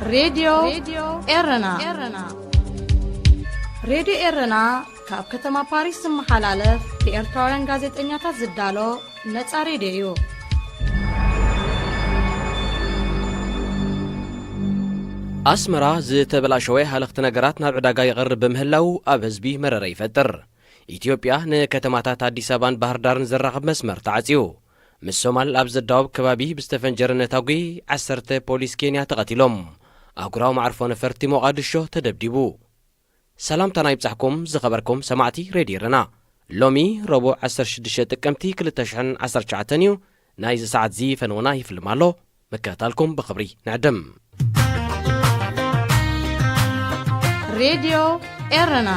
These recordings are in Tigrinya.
ሬድዮ ኤረና። ሬድዮ ኤረና ካብ ከተማ ፓሪስ ዝመሓላለፍ ብኤርትራውያን ጋዜጠኛታት ዝዳሎ ነጻ ሬድዮ እዩ። ኣስመራ ዝተበላሸወ ሃለኽቲ ነገራት ናብ ዕዳጋ ይቐርብ ብምህላው ኣብ ህዝቢ መረረ ይፈጥር። ኢትዮጵያ ንከተማታት ኣዲስ ኣበባን ባህር ዳርን ዘራኽብ መስመር ተዓጽዩ። ምስ ሶማል ኣብ ዘዳወብ ከባቢ ብዝተፈንጀረ ነታጒ ዓሰርተ ፖሊስ ኬንያ ተቐቲሎም። ኣህጉራዊ መዓርፎ ነፈርቲ ሞቓድሾ ተደብዲቡ። ሰላምታና ይብጻሕኩም ዝኸበርኩም ሰማዕቲ ሬድዮ ኤረና። ሎሚ ረቡዕ ዓሰርተ ሽዱሽተ ጥቅምቲ ክልተ ሽሕን ዓሰርተ ትሽዓተን እዩ። ናይዚ ሰዓት እዚ ፈነወና ይፍልም ኣሎ። ምክትታልኩም ብኽብሪ ንዕድም። ሬድዮ ኤረና።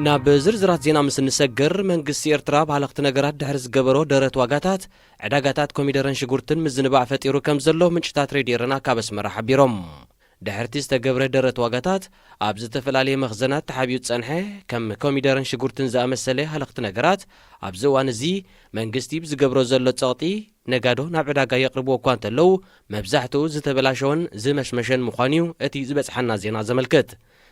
ናብ ዝርዝራት ዜና ምስ እንሰግር፣ መንግስቲ ኤርትራ ኣብ ሃለኽቲ ነገራት ድሕሪ ዝገበሮ ደረት ዋጋታት፣ ዕዳጋታት ኮሚደረን ሽጉርትን ምዝንባዕ ፈጢሩ ከም ዘሎ ምንጭታት ሬድዮ ኤረና ካብ ኣስመራ ሓቢሮም። ድሕርቲ ዝተገብረ ደረት ዋጋታት፣ ኣብ ዝተፈላለየ መኽዘናት ተሓቢኡ ዝጸንሐ ከም ኮሚደረን ሽጉርትን ዝኣመሰለ ሃለኽቲ ነገራት፣ ኣብዚ እዋን እዚ መንግስቲ ብዝገብሮ ዘሎ ጸቕጢ፣ ነጋዶ ናብ ዕዳጋ የቕርብዎ እኳ እንተለዉ፣ መብዛሕትኡ ዝተበላሸወን ዝመሽመሸን ምዃኑ እዩ እቲ ዝበጽሓና ዜና ዘመልክት።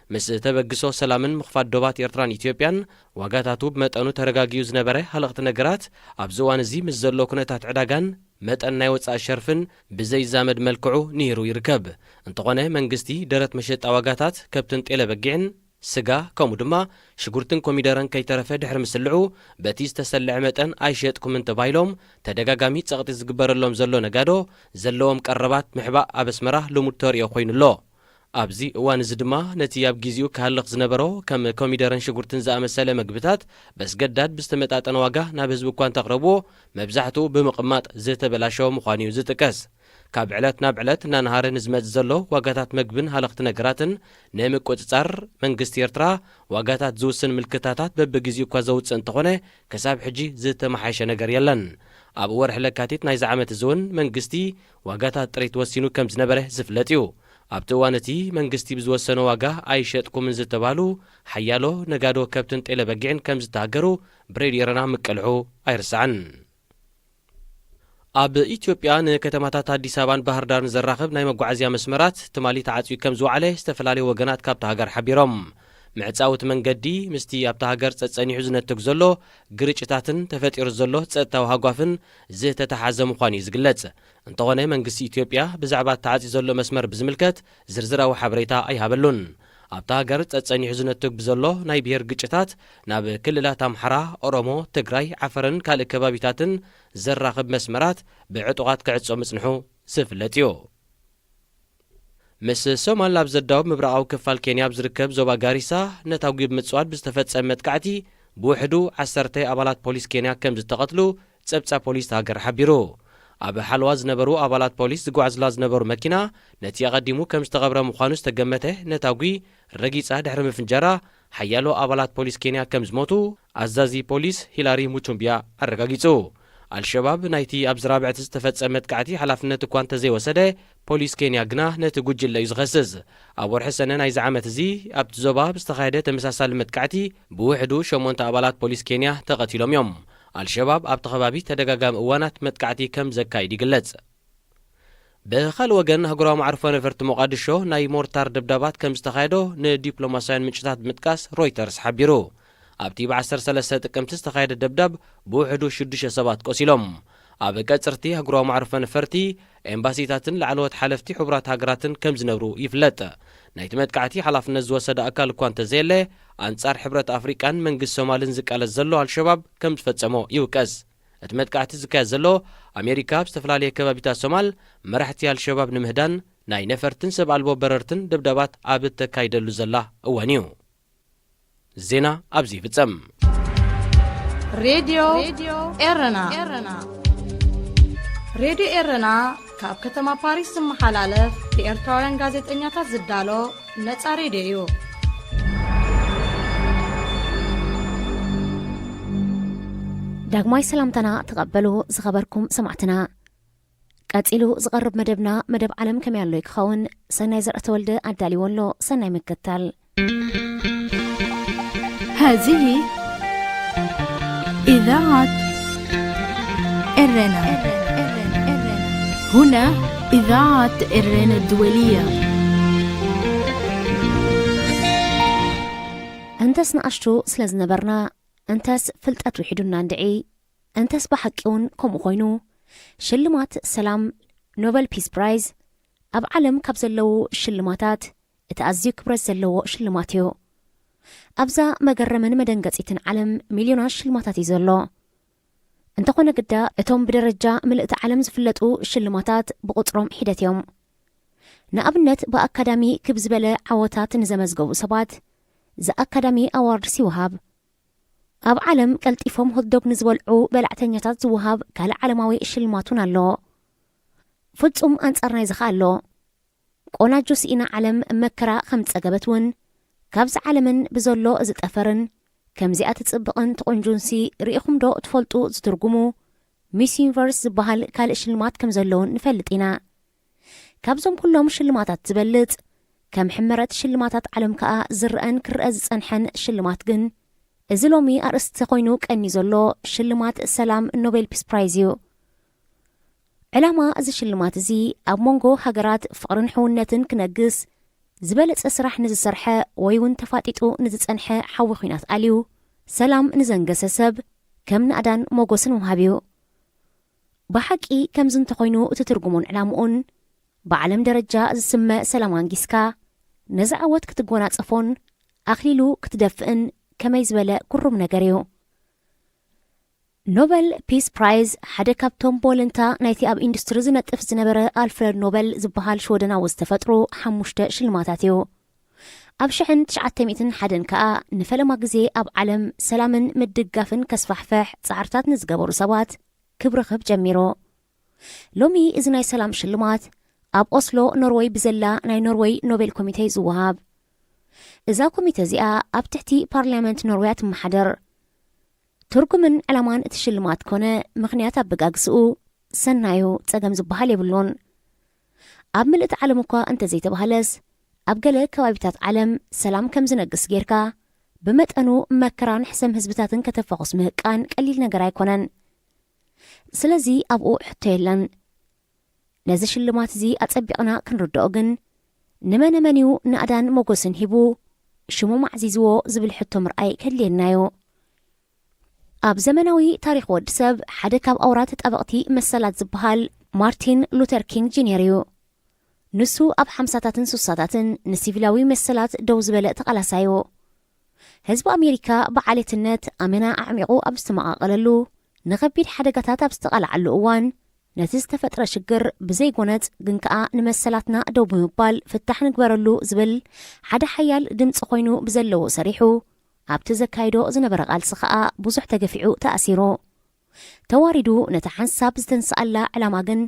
ምስ ተበግሶ ሰላምን ምኽፋት ዶባት ኤርትራን ኢትዮጵያን፣ ዋጋታቱ ብመጠኑ ተረጋጊኡ ዝነበረ ሃለኽቲ ነገራት፣ ኣብዚ እዋን እዚ ምስ ዘሎ ኩነታት ዕዳጋን መጠን ናይ ወጻኢ ሸርፍን ብዘይዛመድ መልክዑ ንሂሩ ይርከብ። እንተኾነ፣ መንግስቲ ደረት መሸጣ ዋጋታት ከብትን ጤለ በጊዕን፣ ስጋ፣ ከምኡ ድማ ሽጉርትን ኮሚደረን ከይተረፈ ድሕሪ ምስልዑ፣ በቲ ዝተሰልዐ መጠን ኣይሸጥኩምን ተባሂሎም ተደጋጋሚ ጸቕጢ ዝግበረሎም ዘሎ ነጋዶ፣ ዘለዎም ቀረባት ምሕባእ ኣብ ኣስመራ ልሙድ ተርእዮ ኮይኑ ኣሎ። ኣብዚ እዋን እዚ ድማ ነቲ ኣብ ግዜኡ ክሃልኽ ዝነበሮ ከም ኮሚደረን ሽጉርትን ዝኣመሰለ መግብታት በስገዳድ ብዝተመጣጠነ ዋጋ ናብ ህዝቢ እኳ እንተቕረብዎ፣ መብዛሕትኡ ብምቕማጥ ዝተበላሸወ ምዃኑ እዩ ዝጥቀስ። ካብ ዕለት ናብ ዕለት እናነሃረ ንዝመጽእ ዘሎ ዋጋታት መግብን ሃለኽቲ ነገራትን ንምቁጽጻር፣ መንግስቲ ኤርትራ ዋጋታት ዝውስን ምልክታታት በብግዜኡ እኳ ዘውጽእ እንተኾነ፣ ክሳብ ሕጂ ዝተመሓየሸ ነገር የለን። ኣብ ወርሒ ለካቲት ናይዚ ዓመት እዚ እውን መንግስቲ ዋጋታት ጥሪት ወሲኑ ከም ዝነበረ ዝፍለጥ እዩ። ኣብቲ እዋን እቲ መንግስቲ ብዝወሰኖ ዋጋ ኣይሸጥኩምን ዝተባህሉ ሓያሎ ነጋዶ ከብትን ጤለ በጊዕን ከም ዝተሃገሩ ብሬድዮ ኤረና ምቅልሑ ኣይርሳዕን። ኣብ ኢትዮጵያ ንከተማታት ኣዲስ ኣበባን ባህር ዳርን ዘራኽብ ናይ መጓዓዝያ መስመራት ትማሊ ተዓጽዩ ከም ዝወዓለ ዝተፈላለዩ ወገናት ካብታ ሃገር ሓቢሮም። ምዕጻው እቲ መንገዲ ምስቲ ኣብታ ሃገር ጸጸኒሑ ዝነትግ ዘሎ ግርጭታትን ተፈጢሩ ዘሎ ጸጥታዊ ሃጓፍን ዝተተሓዘ ምዃኑ እዩ ዝግለጽ። እንተኾነ መንግስቲ ኢትዮጵያ ብዛዕባ ተዓጽዩ ዘሎ መስመር ብዝምልከት ዝርዝራዊ ሓበሬታ ኣይሃበሉን። ኣብታ ሃገር ጸጸኒሑ ዝነትግ ብዘሎ ናይ ብሄር ግጭታት ናብ ክልላት ኣምሓራ፣ ኦሮሞ፣ ትግራይ፣ ዓፈርን ካልእ ከባቢታትን ዘራኽብ መስመራት ብዕጡቓት ክዕጾ ምጽንሑ ዝፍለጥ እዩ። ምስ ሶማል ኣብ ዘዳውብ ምብራቓዊ ክፋል ኬንያ ኣብ ዝርከብ ዞባ ጋሪሳ ነታጒ ብምጽዋድ ብዝተፈጸመ መጥቃዕቲ ብውሕዱ ዓሰርተ ኣባላት ፖሊስ ኬንያ ከም ዝተቐትሉ ጸብጻብ ፖሊስ እታ ሃገር ሓቢሩ። ኣብ ሓለዋ ዝነበሩ ኣባላት ፖሊስ ዝጓዓዙላ ዝነበሩ መኪና ነቲ ኣቐዲሙ ከም ዝተቐብረ ምዃኑ ዝተገመተ ነታጒ ረጊጻ ድሕሪ ምፍንጃራ ሓያሎ ኣባላት ፖሊስ ኬንያ ከም ዝሞቱ ኣዛዚ ፖሊስ ሂላሪ ሙቹምቢያ ኣረጋጊጹ። ኣልሸባብ ናይቲ ኣብ ዝራብዕቲ ዝተፈጸመ መጥቃዕቲ ሓላፍነት እኳ እንተዘይወሰደ፣ ፖሊስ ኬንያ ግና ነቲ ጉጅለ እዩ ዝኸስስ። ኣብ ወርሒ ሰነ ናይዚ ዓመት እዚ ኣብቲ ዞባ ብዝተኻየደ ተመሳሳሊ መጥቃዕቲ ብውሕዱ ሸሞንተ ኣባላት ፖሊስ ኬንያ ተቐቲሎም እዮም። ኣልሸባብ ኣብቲ ከባቢ ተደጋጋሚ እዋናት መጥቃዕቲ ከም ዘካይድ ይግለጽ። ብኻልእ ወገን፣ ኣህጉራዊ መዓርፎ ነፈርቲ ሞቓድሾ ናይ ሞርታር ደብዳባት ከም ዝተኻየዶ ንዲፕሎማስያን ምንጭታት ብምጥቃስ ሮይተርስ ሓቢሩ። ኣብቲ ብ ዓሰርተ ሰለስተ ጥቅምቲ ዝተኻየደ ደብዳብ ብውሕዱ ሽዱሽተ ሰባት ቆሲሎም። ኣብ ቀጽርቲ ኣህጉራዊ መዓርፎ ነፈርቲ፣ ኤምባሲታትን ላዕለዎት ሓለፍቲ ሕቡራት ሃገራትን ከም ዝነብሩ ይፍለጥ። ናይቲ መጥቃዕቲ ሓላፍነት ዝወሰደ ኣካል እኳ እንተዘየለ፣ ኣንጻር ሕብረት ኣፍሪቃን መንግስቲ ሶማልን ዝቃለስ ዘሎ ኣልሸባብ ከም ዝፈጸሞ ይውቀስ። እቲ መጥቃዕቲ ዝካየድ ዘሎ፣ ኣሜሪካ ኣብ ዝተፈላለየ ከባቢታት ሶማል መራሕቲ ኣልሸባብ ንምህዳን ናይ ነፈርትን ሰብ ኣልቦ በረርትን ደብዳባት ኣብ እተካይደሉ ዘላ እዋን እዩ። ዜና ኣብዚ ይፍጸም። ሬድዮ ኤረና። ሬድዮ ኤረና ካብ ከተማ ፓሪስ ዝመሓላለፍ ብኤርትራውያን ጋዜጠኛታት ዝዳሎ ነጻ ሬድዮ እዩ። ዳግማይ ሰላምታና ተቐበሉ ዝኸበርኩም ሰማዕትና። ቀጺሉ ዝቐርብ መደብና መደብ ዓለም ከመይ ኣሎ እዩ ክኸውን። ሰናይ ዘርኣተወልደ ኣዳልዎ ኣሎ። ሰናይ ምክትታል። هذه إذاعة ኤረና። هنا إذاعة ኤረና الدولية. እንተስ ንኣሽቱ ስለ ዝነበርና፣ እንተስ ፍልጠት ውሒዱና እንድዒ፣ እንተስ ብሓቂ እውን ከምኡ ኮይኑ፣ ሽልማት ሰላም ኖበል ፒስ ፕራይዝ ኣብ ዓለም ካብ ዘለዉ ሽልማታት እቲ ኣዝዩ ክብረት ዘለዎ ሽልማት እዩ። ኣብዛ መገረምን መደንገጺትን ዓለም ሚልዮናት ሽልማታት እዩ ዘሎ። እንተኾነ ግዳ እቶም ብደረጃ ምልእቲ ዓለም ዝፍለጡ ሽልማታት ብቑጽሮም ሒደት እዮም። ንኣብነት ብኣካዳሚ ክብ ዝበለ ዓወታት ንዘመዝገቡ ሰባት ዘኣካዳሚ ኣዋርድስ ይወሃብ። ኣብ ዓለም ቀልጢፎም ሆትዶግ ንዝበልዑ በላዕተኛታት ዝወሃብ ካልእ ዓለማዊ ሽልማት እውን ኣሎ። ፍጹም ኣንጻር ናይዚ ኸኣ ኣሎ። ቆናጆ ስኢና ዓለም መከራ ከም ዝጸገበት እውን ካብዚ ዓለምን ብዘሎ እዚ ጠፈርን ከምዚኣ ትጽብቕን ትቑንጁንሲ ርኢኹም ዶ ትፈልጡ ዝትርጉሙ ሚስ ዩኒቨርስ ዝበሃል ካልእ ሽልማት ከም ዘለውን ንፈልጥ ኢና። ካብዞም ኩሎም ሽልማታት ዝበልጽ ከም ሕመረት ሽልማታት ዓለም ከኣ ዝረኣን ክረኣ ዝጸንሐን ሽልማት ግን እዚ ሎሚ ኣርእስቲ ኮይኑ ቀኒ ዘሎ ሽልማት ሰላም ኖቤል ፒስ ፕራይዝ እዩ። ዕላማ እዚ ሽልማት እዚ ኣብ መንጎ ሃገራት ፍቕርን ሕውነትን ክነግስ ዝበለጸ ስራሕ ንዝሰርሐ ወይ እውን ተፋጢጡ ንዝጸንሐ ሓዊ ኹናት ኣልዩ ሰላም ንዘንገሰ ሰብ ከም ናእዳን ሞጎስን ምሃብ እዩ። ብሓቂ ከምዚ እንተኾይኑ እቲ ትርጉሙን ዕላምኡን ብዓለም ደረጃ ዝስመ ሰላም ኣንጊስካ ነዚ ዓወት ክትጎናጸፎን ኣኽሊሉ ክትደፍእን ከመይ ዝበለ ግሩም ነገር እዩ። ኖበል ፒስ ፕራይዝ ሓደ ካብቶም ብወለንታ ናይቲ ኣብ ኢንዱስትሪ ዝነጥፍ ዝነበረ ኣልፍረድ ኖበል ዝበሃል ሽወደናዊ ዝተፈጥሩ ሓሙሽተ ሽልማታት እዩ። ኣብ ሽሕን ትሽዓተ ሚእትን ሓደን ከኣ ንፈለማ ግዜ ኣብ ዓለም ሰላምን ምድጋፍን ከስፋሕፍሕ ጻዕርታት ንዝገበሩ ሰባት ክብ ርኽብ ጀሚሩ። ሎሚ እዚ ናይ ሰላም ሽልማት ኣብ ኦስሎ ኖርወይ ብዘላ ናይ ኖርወይ ኖቤል ኮሚቴ ዝወሃብ። እዛ ኮሚቴ እዚኣ ኣብ ትሕቲ ፓርላመንት ኖርወያ ትመሓደር። ትርጉምን ዕላማን እቲ ሽልማት ኮነ ምኽንያት ኣበጋግስኡ ሰናዩ ጸገም ዝበሃል የብሉን። ኣብ ምልእቲ ዓለም እኳ እንተዘይተባህለስ ኣብ ገለ ከባቢታት ዓለም ሰላም ከም ዝነግስ ጌርካ ብመጠኑ መከራን ሕሰም ህዝብታትን ከተፋኹስ ምህቃን ቀሊል ነገር ኣይኮነን። ስለዚ ኣብኡ ሕቶ የለን። ነዚ ሽልማት እዚ ኣጸቢቕና ክንርድኦ ግን ንመነመን እዩ ናእዳን ሞጎስን ሂቡ ሽሞም ኣዕዚዝዎ ዝብል ሕቶ ምርኣይ ከድልየና እዩ። ኣብ ዘመናዊ ታሪኽ ወዲ ሰብ ሓደ ካብ ኣውራ ተጣበቕቲ መሰላት ዝበሃል ማርቲን ሉተር ኪንግ ጁኒየር እዩ። ንሱ ኣብ ሓምሳታትን ሱሳታትን ንሲቪላዊ መሰላት ደው ዝበለ ተቓላሳዩ። ህዝቢ ኣሜሪካ ብዓሌትነት ኣመና ኣዕሚቑ ኣብ ዝተመቓቐለሉ ንኸቢድ ሓደጋታት ኣብ ዝተቓልዓሉ እዋን ነቲ ዝተፈጥረ ሽግር ብዘይጎነጽ ግን ከኣ ንመሰላትና ደው ብምባል ፍታሕ ንግበረሉ ዝብል ሓደ ሓያል ድምጺ ኮይኑ ብዘለዎ ሰሪሑ ኣብቲ ዘካይዶ ዝነበረ ቃልሲ ከኣ ብዙሕ ተገፊዑ ተኣሲሩ። ተዋሪዱ ነታ ሓንሳብ ዝተንስኣላ ዕላማ ግን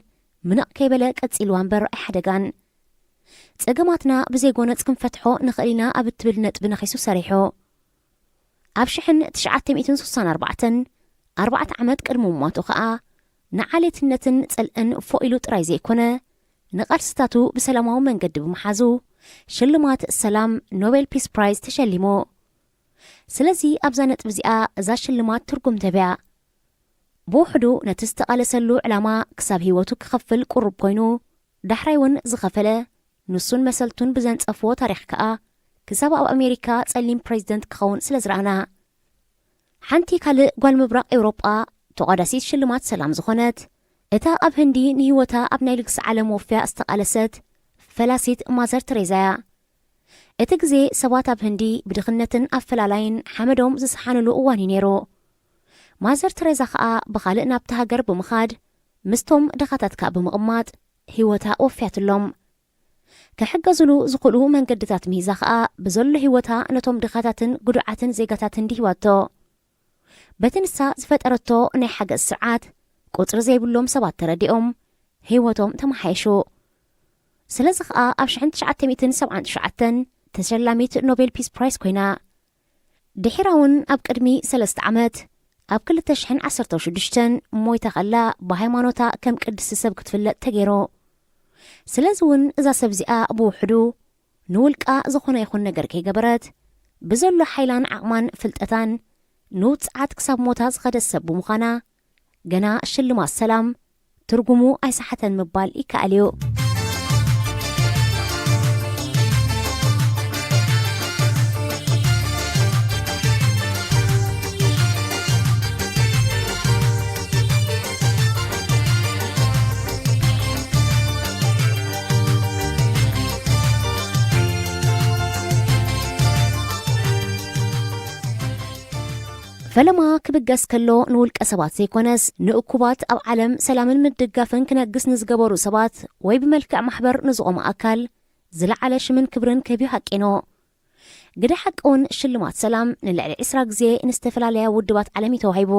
ምንቕ ከይበለ ቀጺልዋ እምበር ኣይሓደጋን። ጸገማትና ብዘይጎነጽ ክንፈትሖ ንኽእል ኢና ኣብ እትብል ነጥቢ ነኺሱ ሰሪሑ። ኣብ ሽሕን ትሽዓተ ሚእትን ሱሳን ኣርባዕተን ኣርባዕተ ዓመት ቅድሚ ምሟቱ ኸኣ ንዓሌትነትን ጽልእን ፎኢሉ ጥራይ ዘይኮነ ንቓልስታቱ ብሰላማዊ መንገዲ ብምሓዙ ሽልማት ሰላም ኖቤል ፒስ ፕራይዝ ተሸሊሙ። ስለዚ ኣብዛ ነጥቢ እዚኣ እዛ ሽልማት ትርጉም ተብያ። ብውሕዱ ነቲ ዝተቓለሰሉ ዕላማ ክሳብ ህይወቱ ክኸፍል ቅሩብ ኮይኑ ዳሕራይ እውን ዝኸፈለ ንሱን መሰልቱን ብዘንጸፍዎ ታሪኽ ከኣ ክሳብ ኣብ ኣሜሪካ ጸሊም ፕሬዚደንት ክኸውን ስለ ዝረኣና። ሓንቲ ካልእ ጓል ምብራቕ ኤውሮጳ ተቋዳሲት ሽልማት ሰላም ዝኾነት እታ ኣብ ህንዲ ንህይወታ ኣብ ናይ ልግሲ ዓለም ወፍያ ዝተቓለሰት ፈላሲት ማዘር ተሬዛ እያ። እቲ ግዜ ሰባት ኣብ ህንዲ ብድኽነትን ኣፈላላይን ሓመዶም ዝሰሓንሉ እዋን እዩ ነይሩ። ማዘር ተሬዛ ኸኣ ብኻልእ ናብቲ ሃገር ብምኻድ ምስቶም ድኻታት ከኣ ብምቕማጥ ህይወታ ወፍያትሎም። ክሕገዝሉ ዝኽእሉ መንገድታት ምሂዛ ኸኣ ብዘሎ ህይወታ ነቶም ድኻታትን ጉዱዓትን ዜጋታት ህንዲ ሂባቶ። በቲ ንሳ ዝፈጠረቶ ናይ ሓገዝ ስርዓት ቁጽሪ ዘይብሎም ሰባት ተረዲኦም ህይወቶም ተመሓየሹ። ስለዚ ኸኣ ኣብ ሽሕን ትሽዓተ ሚእትን ሰብዓን ትሽዓተን ተሸላሚት ኖቤል ፒስ ፕራይስ ኮይና። ድሒራ እውን ኣብ ቅድሚ ሰለስተ ዓመት ኣብ ክልተ ሽሕን ዓሰርተ ሽዱሽተን ሞይታ ኸላ ብሃይማኖታ ከም ቅድስቲ ሰብ ክትፍለጥ ተገይሩ። ስለዚ እውን እዛ ሰብ እዚኣ ብውሕዱ ንውልቃ ዝኾነ ይኹን ነገር ከይገበረት ብዘሎ ሓይላን ዓቕማን ፍልጠታን ንውጽዓት ክሳብ ሞታ ዝኸደት ሰብ ብምዃና ገና ሽልማት ሰላም ትርጉሙ ኣይሰሓተን ምባል ይከኣል እዩ። ፈለማ ክብገስ ከሎ ንውልቀ ሰባት ዘይኮነስ ንእኩባት ኣብ ዓለም ሰላምን ምድጋፍን ክነግስ ንዝገበሩ ሰባት ወይ ብመልክዕ ማሕበር ንዝቖመ ኣካል ዝለዓለ ሽምን ክብርን ክህብ ይሃቂኖ። ግደ ሓቂ እውን ሽልማት ሰላም ንልዕሊ ዕስራ ግዜ ንዝተፈላለያ ውድባት ዓለም እዩ ተዋሂቡ።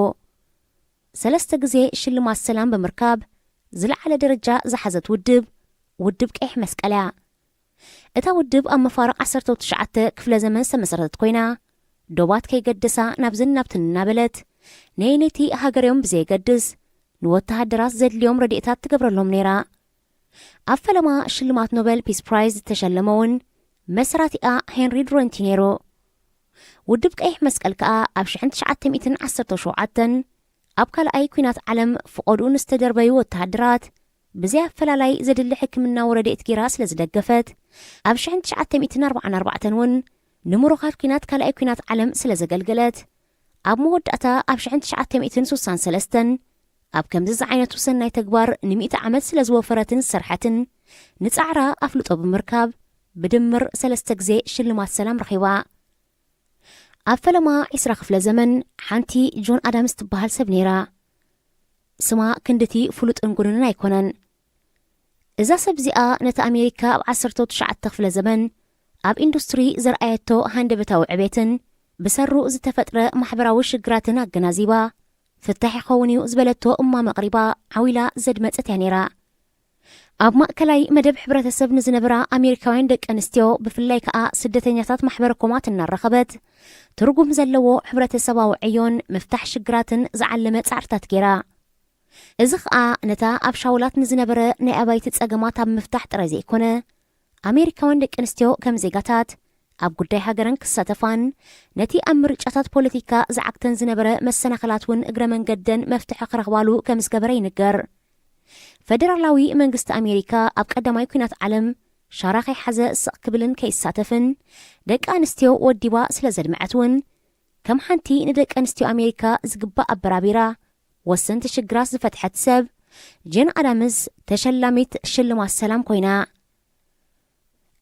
ሰለስተ ግዜ ሽልማት ሰላም ብምርካብ ዝለዓለ ደረጃ ዝሓዘት ውድብ፣ ውድብ ቀይሕ መስቀል እያ። እታ ውድብ ኣብ መፋርቕ ዓሰርተ ትሽዓተ ክፍለ ዘመን ዝተመሰረተት ኮይና፣ ዶባት ከይገደሳ ናብዝን ናብትን እናበለት፣ ነየነይቲ ሃገርዮም ብዘየገድስ፣ ንወተሃደራት ዘድልዮም ረድኤታት ትገብረሎም ነይራ። ኣብ ፈለማ ሽልማት ኖበል ፒስ ፕራይዝ ዝተሸለመ እውን መስራቲኣ ሄንሪ ዱረንቲ ነይሩ። ውድብ ቀይሕ መስቀል ከኣ ኣብ ሽሕን ትሽዓተ ሚእትን ዓሰርተ ሸውዓተን ኣብ ካልኣይ ኲናት ዓለም ፍቐድኡ ንዝተደርበዩ ወተሃደራት ብዘይ ኣፈላላይ ዘድሊ ሕክምናዊ ረድኤት ጌራ ስለ ዝደገፈት፣ ኣብ ሽሕን ትሽዓተ ሚእትን ኣርባዓን ኣርባዕተን እውን ንምሩኻት ኲናት ካልኣይ ኲናት ዓለም ስለ ዘገልገለት፣ ኣብ መወዳእታ ኣብ ሽሕን ትሽዓተ ሚእትን ስሳን ሰለስተን ኣብ ከምዚ ዝዓይነቱ ሰናይ ተግባር ንሚእቲ ዓመት ስለ ዝወፈረትን ዝሰርሐትን፣ ንጻዕራ ኣፍልጦ ብምርካብ፣ ብድምር ሰለስተ ግዜ ሽልማት ሰላም ረኺባ። ኣብ ፈለማ ዕስራ ክፍለ ዘመን ሓንቲ ጆን ኣዳምስ ትበሃል ሰብ ነይራ። ስማ ክንድቲ ፍሉጥን ጉኑንን ኣይኮነን። እዛ ሰብ እዚኣ ነቲ ኣሜሪካ ኣብ ዓሰርተ ትሽዓተ ክፍለ ዘመን ኣብ ኢንዱስትሪ ዘርኣየቶ ሃንደበታዊ ዕቤትን ብሰሩ ዝተፈጥረ ማሕበራዊ ሽግራትን ኣገናዚባ፣ ፍታሕ ይኸውን እዩ ዝበለቶ እማመ ኣቕሪባ ዓው ኢላ ዘድመጸት እያ ነይራ። ኣብ ማእከላይ መደብ ሕብረተሰብ ንዝነበራ ኣሜሪካውያን ደቂ ኣንስትዮ፣ ብፍላይ ከኣ ስደተኛታት ማሕበረ ኮማት እናረኸበት፣ ትርጉም ዘለዎ ሕብረተሰባዊ ዕዮን ምፍታሕ ሽግራትን ዝዓለመ ጻዕርታት ገይራ። እዚ ኸኣ ነታ ኣብ ሻውላት ንዝነበረ ናይ ኣባይቲ ጸገማት ኣብ ምፍታሕ ጥራይ ዘይኮነ፣ ኣሜሪካውያን ደቂ ኣንስትዮ ከም ዜጋታት ኣብ ጉዳይ ሃገረን ክሳተፋን ነቲ ኣብ ምርጫታት ፖለቲካ ዝዓግተን ዝነበረ መሰናኽላት እውን እግረ መንገደን መፍትሒ ክረኽባሉ ከም ዝገበረ ይንገር። ፈደራላዊ መንግስቲ ኣሜሪካ ኣብ ቀዳማይ ኲናት ዓለም ሻራ ከይሓዘ ስቕ ክብልን ከይሳተፍን ደቂ ኣንስትዮ ወዲባ ስለ ዘድምዐት እውን ከም ሓንቲ ንደቂ ኣንስትዮ ኣሜሪካ ዝግባእ ኣበራቢራ ወሰንቲ ሽግራት ዝፈትሐት ሰብ ጄን ኣዳምስ ተሸላሚት ሽልማት ሰላም ኮይና።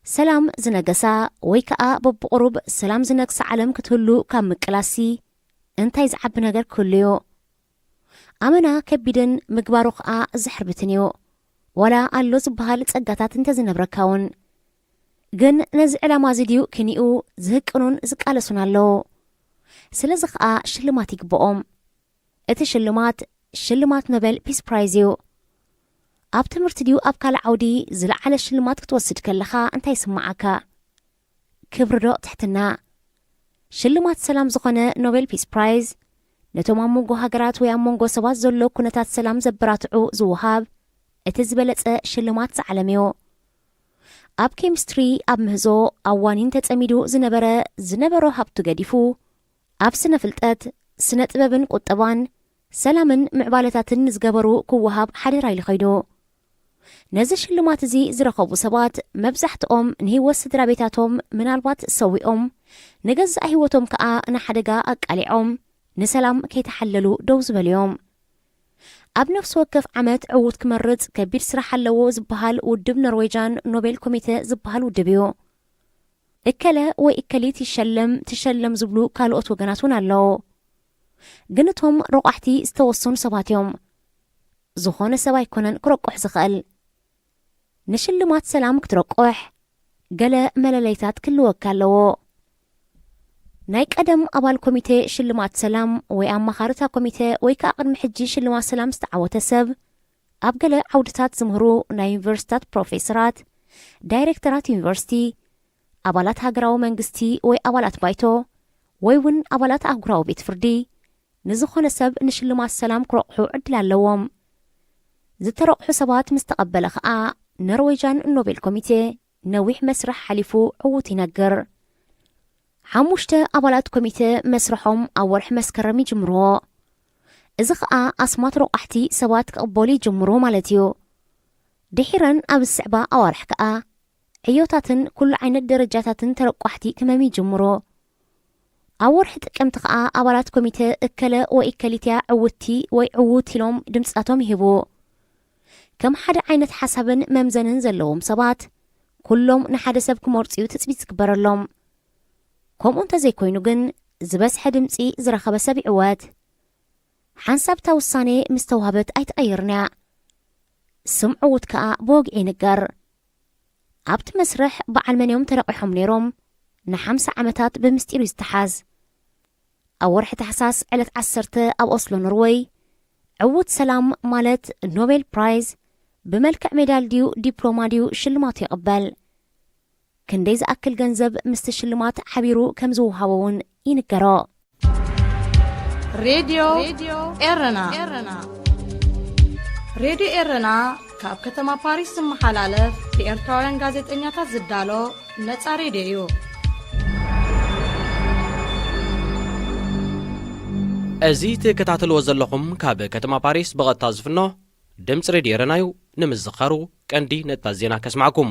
ሰላም ዝነገሳ ወይ ከኣ በብቑሩብ ሰላም ዝነግሳ ዓለም ክትህሉ ካብ ምቅላሲ እንታይ ዝዓቢ ነገር ክህሉ እዩ? ኣመና ከቢድን ምግባሩ ከኣ ዘሕርብትን እዩ። ዋላ ኣሎ ዝበሃል ጸጋታት እንተዝነብረካ እውን። ግን ነዚ ዕላማ እዚ ድዩ ክኒኡ ዝህቅኑን ዝቃለሱን ኣለዉ? ስለዚ ከኣ ሽልማት ይግብኦም። እቲ ሽልማት ሽልማት ኖቤል ፒስ ፕራይዝ እዩ። ኣብ ትምህርቲ ድዩ ኣብ ካልእ ዓውዲ ዝለዓለ ሽልማት ክትወስድ ከለኻ እንታይ ይስምዓካ? ክብሪ ዶ ትሕትና? ሽልማት ሰላም ዝኾነ ኖቤል ፒስ ፕራይዝ ነቶም ኣብ መንጎ ሃገራት ወይ ኣብ መንጎ ሰባት ዘሎ ኩነታት ሰላም ዘበራትዑ ዝወሃብ እቲ ዝበለጸ ሽልማት ዝዓለም እዩ። ኣብ ኬሚስትሪ፣ ኣብ ምህዞ፣ ኣብ ዋኒን ተጸሚዱ ዝነበረ ዝነበሮ ሃብቱ ገዲፉ ኣብ ስነ ፍልጠት፣ ስነ ጥበብን ቁጠባን፣ ሰላምን ምዕባለታትን ንዝገበሩ ክወሃብ ሓደራ ኢሉ ኸይዱ። ነዚ ሽልማት እዚ ዝረኸቡ ሰባት መብዛሕትኦም ንህይወት ስድራ ቤታቶም ምናልባት ሰዊኦም፣ ንገዛእ ህይወቶም ከኣ ንሓደጋ ኣቃሊዖም፣ ንሰላም ከይተሓለሉ ደው ዝበሉ እዮም። ኣብ ነፍሲ ወከፍ ዓመት ዕዉት ክመርጽ ከቢድ ስራሕ ኣለዎ ዝበሃል ውድብ ኖርዌጃን ኖቤል ኮሚተ ዝበሃል ውድብ እዩ። እከለ ወይ እከሊት ይሸለም ትሸለም ዝብሉ ካልኦት ወገናት እውን ኣለዉ። ግን እቶም ረቋሕቲ ዝተወሰኑ ሰባት እዮም። ዝኾነ ሰብ ኣይኮነን ክረቁሕ ዝኽእል። ንሽልማት ሰላም ክትረቁሕ ገለ መለለይታት ክህልወካ ኣለዎ። ናይ ቀደም ኣባል ኮሚቴ ሽልማት ሰላም ወይ ኣማኻሪ እታ ኮሚቴ ወይ ከኣ ቅድሚ ሕጂ ሽልማት ሰላም ዝተዓወተ ሰብ፣ ኣብ ገለ ዓውድታት ዝምህሩ ናይ ዩኒቨርሲታት ፕሮፌሰራት፣ ዳይሬክተራት ዩኒቨርሲቲ፣ ኣባላት ሃገራዊ መንግስቲ ወይ ኣባላት ባይቶ፣ ወይ እውን ኣባላት ኣህጉራዊ ቤት ፍርዲ፣ ንዝኾነ ሰብ ንሽልማት ሰላም ክረቑሑ ዕድል ኣለዎም። ዝተረቑሑ ሰባት ምስ ተቐበለ ኸኣ፣ ኖርዌጃን ኖቤል ኮሚቴ ነዊሕ መስርሕ ሓሊፉ ዕዉት ይነግር። ሓሙሽተ ኣባላት ኮሚቴ መስርሖም ኣብ ወርሒ መስከረም ይጅምርዎ። እዚ ኸኣ ኣስማት ረቋሕቲ ሰባት ክቕበሉ ይጅምሩ ማለት እዩ። ድሒረን ኣብ ዝስዕባ ኣዋርሕ ከኣ ዕዮታትን ኩሉ ዓይነት ደረጃታትን ተረቋሕቲ ክመም ይጅምሩ። ኣብ ወርሒ ጥቅምቲ ከኣ ኣባላት ኮሚተ እከለ ወይ እከሊትያ ዕውትቲ ወይ ዕዉት ኢሎም ድምጻቶም ይህቡ። ከም ሓደ ዓይነት ሓሳብን መምዘንን ዘለዎም ሰባት ኩሎም ንሓደ ሰብ ክመርጹ እዩ ትጽቢት ዝግበረሎም። ከምኡ እንተዘይኮይኑ ግን ዝበዝሐ ድምጺ ዝረኸበ ሰብ ይዕወት። ሓንሳብ እታ ውሳኔ ምስ ተዋህበት ኣይትቐይርን እያ። ስም ዕዉት ከኣ ብወግዒ ይንገር። ኣብቲ መስርሕ በዓል መን እዮም ተረቒሖም ነይሮም? ንሓምሳ ዓመታት ብምስጢር እዩ ዝተሓዝ። ኣብ ወርሒ ታሕሳስ ዕለት ዓሰርተ ኣብ ኦስሎ ኖርወይ ዕዉት ሰላም ማለት ኖቤል ፕራይዝ ብመልክዕ ሜዳል ድዩ ዲፕሎማ ድዩ ሽልማቱ ይቕበል። ክንደይ ዝኣክል ገንዘብ ምስቲ ሽልማት ሓቢሩ ከም ዝወሃቦ እውን ይንገሮ። ሬድዮ ኤረና። ሬድዮ ኤረና ካብ ከተማ ፓሪስ ዝመሓላለፍ ብኤርትራውያን ጋዜጠኛታት ዝዳሎ ነጻ ሬድዮ እዩ። እዚ ትከታተልዎ ዘለኹም ካብ ከተማ ፓሪስ ብቐጥታ ዝፍኖ ድምፂ ሬድዮ ኤረና እዩ። ንምዝኻሩ ቀንዲ ነጥብታት ዜና ከስማዕኩም።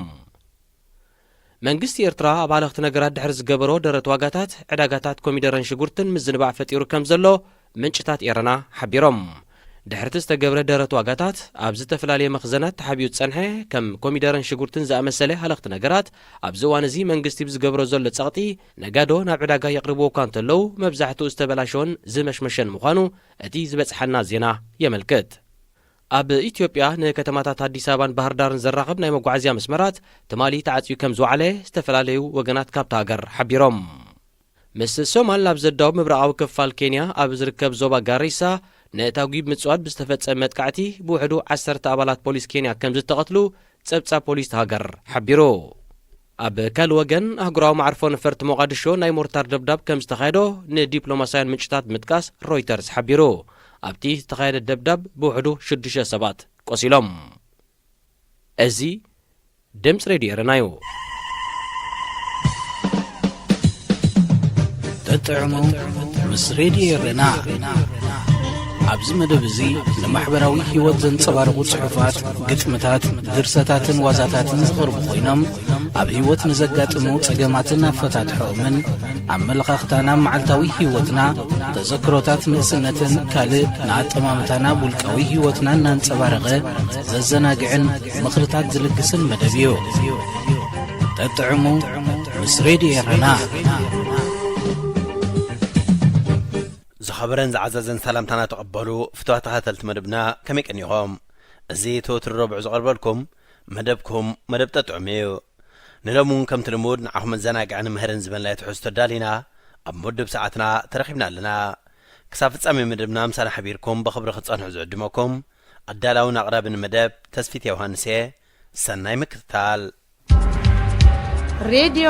መንግስቲ ኤርትራ ኣብ ሃለኽቲ ነገራት ድሕሪ ዝገበሮ ደረት ዋጋታት፣ ዕዳጋታት ኮሚደረን ሽጉርትን ምዝንባዕ ፈጢሩ ከም ዘሎ ምንጭታት ኤረና ሓቢሮም። ድሕርቲ ዝተገብረ ደረት ዋጋታት፣ ኣብ ዝተፈላለየ መኽዘናት ተሓቢኡ ዝጸንሐ ከም ኮሚደረን ሽጉርትን ዝኣመሰለ ሃለኽቲ ነገራት፣ ኣብዚ እዋን እዚ መንግስቲ ብዝገብሮ ዘሎ ጸቕጢ፣ ነጋዶ ናብ ዕዳጋ የቕርብዎ እኳ እንተለዉ፣ መብዛሕትኡ ዝተበላሸወን ዝመሽመሸን ምዃኑ እቲ ዝበጽሓና ዜና የመልክት። ኣብ ኢትዮጵያ ንከተማታት ኣዲስ ኣበባን ባህር ዳርን ዘራኽብ ናይ መጓዓዝያ መስመራት ትማሊ ተዓጽዩ ከም ዝወዓለ ዝተፈላለዩ ወገናት ካብታ ሃገር ሓቢሮም። ምስ ሶማል ኣብ ዘዳውብ ምብራቓዊ ክፋል ኬንያ ኣብ ዝርከብ ዞባ ጋሪሳ ንእታጉ ብምጽዋድ ብዝተፈጸመ መጥቃዕቲ ብውሕዱ ዓሰርተ ኣባላት ፖሊስ ኬንያ ከም ዝተቐትሉ ጸብጻብ ፖሊስ እታ ሃገር ሓቢሩ። ኣብ ካልእ ወገን ኣህጉራዊ መዓርፎ ነፈርቲ ሞቓድሾ ናይ ሞርታር ደብዳብ ከም ዝተኻየዶ ንዲፕሎማሳውያን ምንጭታት ብምጥቃስ ሮይተርስ ሓቢሩ። ኣብቲ ዝተኻየደ ደብዳብ ብውሕዱ ሽዱሽተ ሰባት ቆሲሎም። እዚ ድምፂ ሬድዮ ኤረና እዩ። ተጥዕሙ ምስ ሬድዮ ኤረና። ኣብዚ መደብ እዚ ንማሕበራዊ ህይወት ዘንጸባርቑ ጽሑፋት፣ ግጥምታት፣ ድርሰታትን ዋዛታትን ዝቐርቡ ኮይኖም ኣብ ህይወት ንዘጋጥሙ ጸገማትን ኣፈታትሖኦምን ኣመለኻኽታና መዓልታዊ ህይወትና፣ ተዘክሮታት ንእስነትን ካልእ ንኣጠማምታና ውልቃዊ ህይወትና እናንጸባረቐ ዘዘናግዕን ምኽርታት ዝልግስን መደብ እዩ። ተጥዕሙ ምስ ሬድዮ ኤረና። ዝኸበረን ዝዓዘዘን ሰላምታና ተቐበሉ ፍትዋ ተኸታተልቲ መደብና ከመይ ቀኒኹም? እዚ ተወትሪ ረቡዕ ዝቐርበልኩም መደብኩም መደብ ጠጥዑም እዩ። ንሎም እውን ከምቲ ልሙድ ንዓኹም መዘናግዕን ምህርን ዝበንላይ ትሕዝቶ ዳሊና ኣብ መድብ ሰዓትና ተረኺብና ኣለና። ክሳብ ፍጻሜ መደብና ምሳና ሓቢርኩም ብኽብሪ ክትጸንሑ ዝዕድመኩም ኣዳላውን ኣቕራብን መደብ ተስፊት ዮሃንስ እየ። ሰናይ ምክትታል። ሬድዮ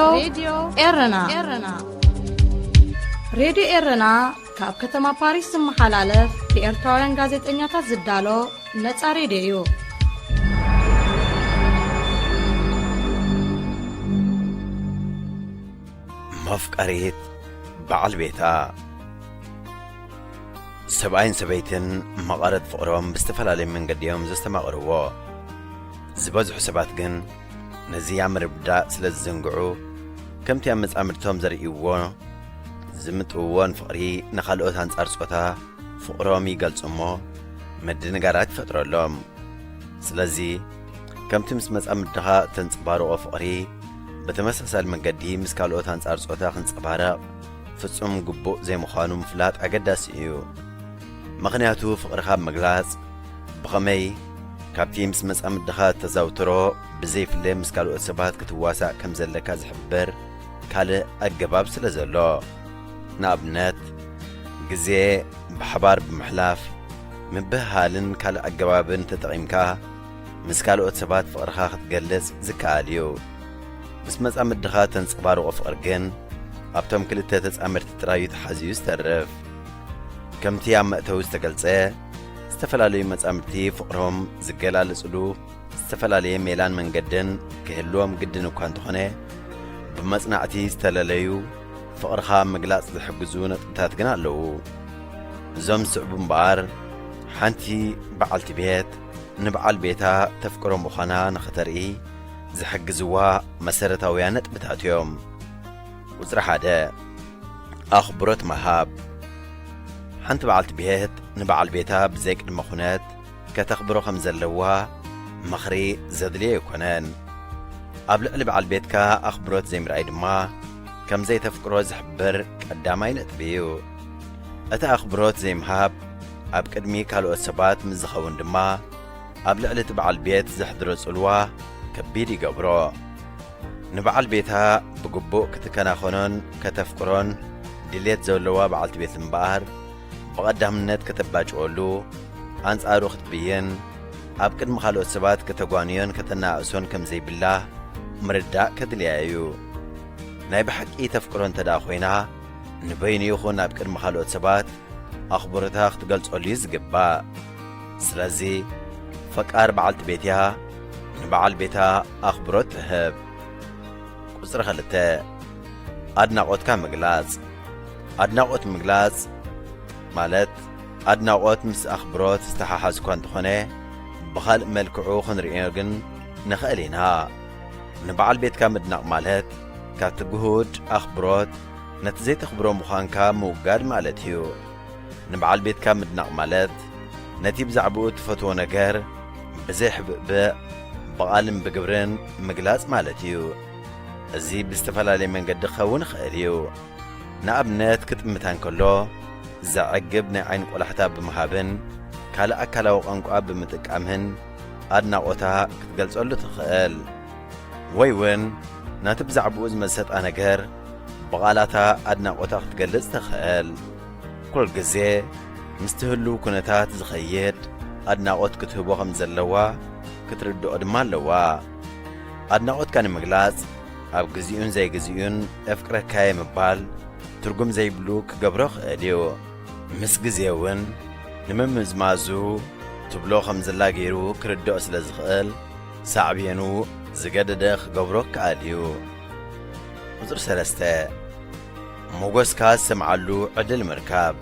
ኤረና። ሬድዮ ኤረና ካብ ከተማ ፓሪስ ዝመሓላለፍ ብኤርትራውያን ጋዜጠኛታት ዝዳሎ ነጻ ሬድዮ እዩ። መፍቀሪት በዓል ቤታ። ሰብኣይን ሰበይትን መቐረት ፍቕሮም ብዝተፈላለየ መንገዲ እዮም ዘስተማቕርዎ። ዝበዝሑ ሰባት ግን ነዚ ኣብ ምርዳእ ስለ ዝዝንግዑ፣ ከምቲ ኣብ መጻምድቶም ዘርእይዎ ዝምጥውዎን ፍቕሪ ንኻልኦት ኣንጻር ጾታ ፍቕሮም ይገልጹ እሞ ምድንጋራት ይፈጥረሎም። ስለዚ ከምቲ ምስ መጻምድኻ እተንጸባርቖ ፍቕሪ ብተመሳሳሊ መንገዲ ምስ ካልኦት ኣንጻር ጾታ ክንጸባረቕ ፍጹም ግቡእ ዘይምዃኑ ምፍላጥ ኣገዳሲ እዩ። ምኽንያቱ ፍቕርኻ ኣብ ምግላጽ ብኸመይ ካብቲ ምስ መጻምድኻ እተዘውትሮ ብዘይፍለ ምስ ካልኦት ሰባት ክትዋሳእ ከም ዘለካ ዝሕብር ካልእ ኣገባብ ስለ ዘሎ። ንኣብነት ግዜ ብሓባር ብምሕላፍ ምብህሃልን ካልእ ኣገባብን ተጠቒምካ ምስ ካልኦት ሰባት ፍቕርኻ ክትገልጽ ዝከኣል እዩ። ምስ መጻምድኻ ተንጸባርቖ ፍቕሪ ግን ኣብቶም ክልተ ተጻመድቲ ጥራይ እዩ ተሓዝዩ ዝተርፍ። ከምቲ ኣብ መእተዊ ዝተገልጸ፣ ዝተፈላለዩ መጻምድቲ ፍቕሮም ዝገላለጽሉ ዝተፈላለየ ሜላን መንገድን ክህልዎም ግድን እኳ እንተኾነ፣ ብመጽናዕቲ ዝተለለዩ ፍቕርኻ ምግላጽ ዝሕግዙ ነጥብታት ግን ኣለዉ። እዞም ዝስዕቡ እምበኣር ሓንቲ በዓልቲ ቤት ንበዓል ቤታ ተፍቅሮ ምዃና ንኽተርኢ ዝሕግዝዋ መሰረታውያን ነጥብታት እዮም። ቁጽሪ ሓደ፣ ኣኽብሮት ምሃብ። ሓንቲ በዓልቲ ቤት ንበዓል ቤታ ብዘይ ቅድመ ኩነት ከተኽብሮ ከም ዘለዋ ምኽሪ ዘድልዮ ኣይኮነን። ኣብ ልዕሊ በዓል ቤትካ ኣኽብሮት ዘይምርኣይ ድማ ከም ዘይተፍቅሮ ዝሕብር ቀዳማይ ነጥቢ እዩ። እቲ ኣኽብሮት ዘይምሃብ ኣብ ቅድሚ ካልኦት ሰባት ምስ ዝኸውን ድማ ኣብ ልዕሊ እቲ በዓል ቤት ዘሕድሮ ጽልዋ ከቢድ ይገብሮ። ንበዓል ቤታ ብግቡእ ክትከናኸኖን ከተፍቅሮን ድሌት ዘለዋ በዓልቲ ቤት እምበኣር፣ ብቐዳምነት ከተባጭወሉ፣ ኣንጻሩ ክትብይን፣ ኣብ ቅድሚ ካልኦት ሰባት ከተጓንዮን ከተናእሶን ከም ዘይብላ ምርዳእ ከድልያ እዩ። ናይ ብሓቂ ተፍቅሮ እንተ ደኣ ኮይና፣ ንበይኑ ይኹን ኣብ ቅድሚ ካልኦት ሰባት ኣኽብሮታ ክትገልጸሉ እዩ ዝግባእ። ስለዚ፣ ፈቃር በዓልቲ ቤት እያ ንበዓል ቤታ ኣኽብሮት ትህብ። ቁጽሪ ክልተ፣ ኣድናቖትካ ምግላጽ። ኣድናቖት ምግላጽ ማለት፣ ኣድናቖት ምስ ኣኽብሮት ዝተሓሓዝ እኳ እንተኾነ፣ ብኻልእ መልክዑ ክንርእዮ ግን ንኽእል ኢና። ንበዓል ቤትካ ምድናቕ ማለት፣ ካብቲ ግሁድ ኣኽብሮት ነቲ ዘይተኽብሮ ምዃንካ ምውጋድ ማለት እዩ። ንበዓል ቤትካ ምድናቕ ማለት፣ ነቲ ብዛዕባኡ እትፈትዎ ነገር ብዘይ ሕብእብእ ብቓልን ብግብርን ምግላጽ ማለት እዩ። እዚ ብዝተፈላለየ መንገዲ ክኸውን ይኽእል እዩ። ንኣብነት፣ ክጥምታ እንከሎ፣ ዘዕግብ ናይ ዓይኒ ቆላሕታ ብምሃብን ካልእ ኣካላዊ ቋንቋ ብምጥቃምን ኣድናቖታ ክትገልጸሉ ትኽእል። ወይ እውን፣ ነቲ ብዛዕባኡ ዝመሰጣ ነገር ብቓላታ ኣድናቖታ ክትገልጽ ትኽእል። ኩል ግዜ ምስቲ ህሉው ኩነታት ዝኸይድ ኣድናቖት ክትህቦ ከም ዘለዋ ክትርድኦ ድማ ኣለዋ። ኣድናቖትካ ንምግላጽ ኣብ ግዜኡን ዘይግዜኡን "እፍቅረካየ" ምባል ትርጉም ዘይብሉ ክገብሮ ይኽእል እዩ። ምስ ግዜ እውን ንምምዝማዙ ትብሎ ከም ዘላ ገይሩ ክርድኦ ስለ ዝኽእል፣ ሳዕቤኑ ዝገደደ ክገብሮ ክኣል እዩ። ቁጽሪ ሰለስተ፣ ሞጎስካ ዝሰምዓሉ ዕድል ምርካብ።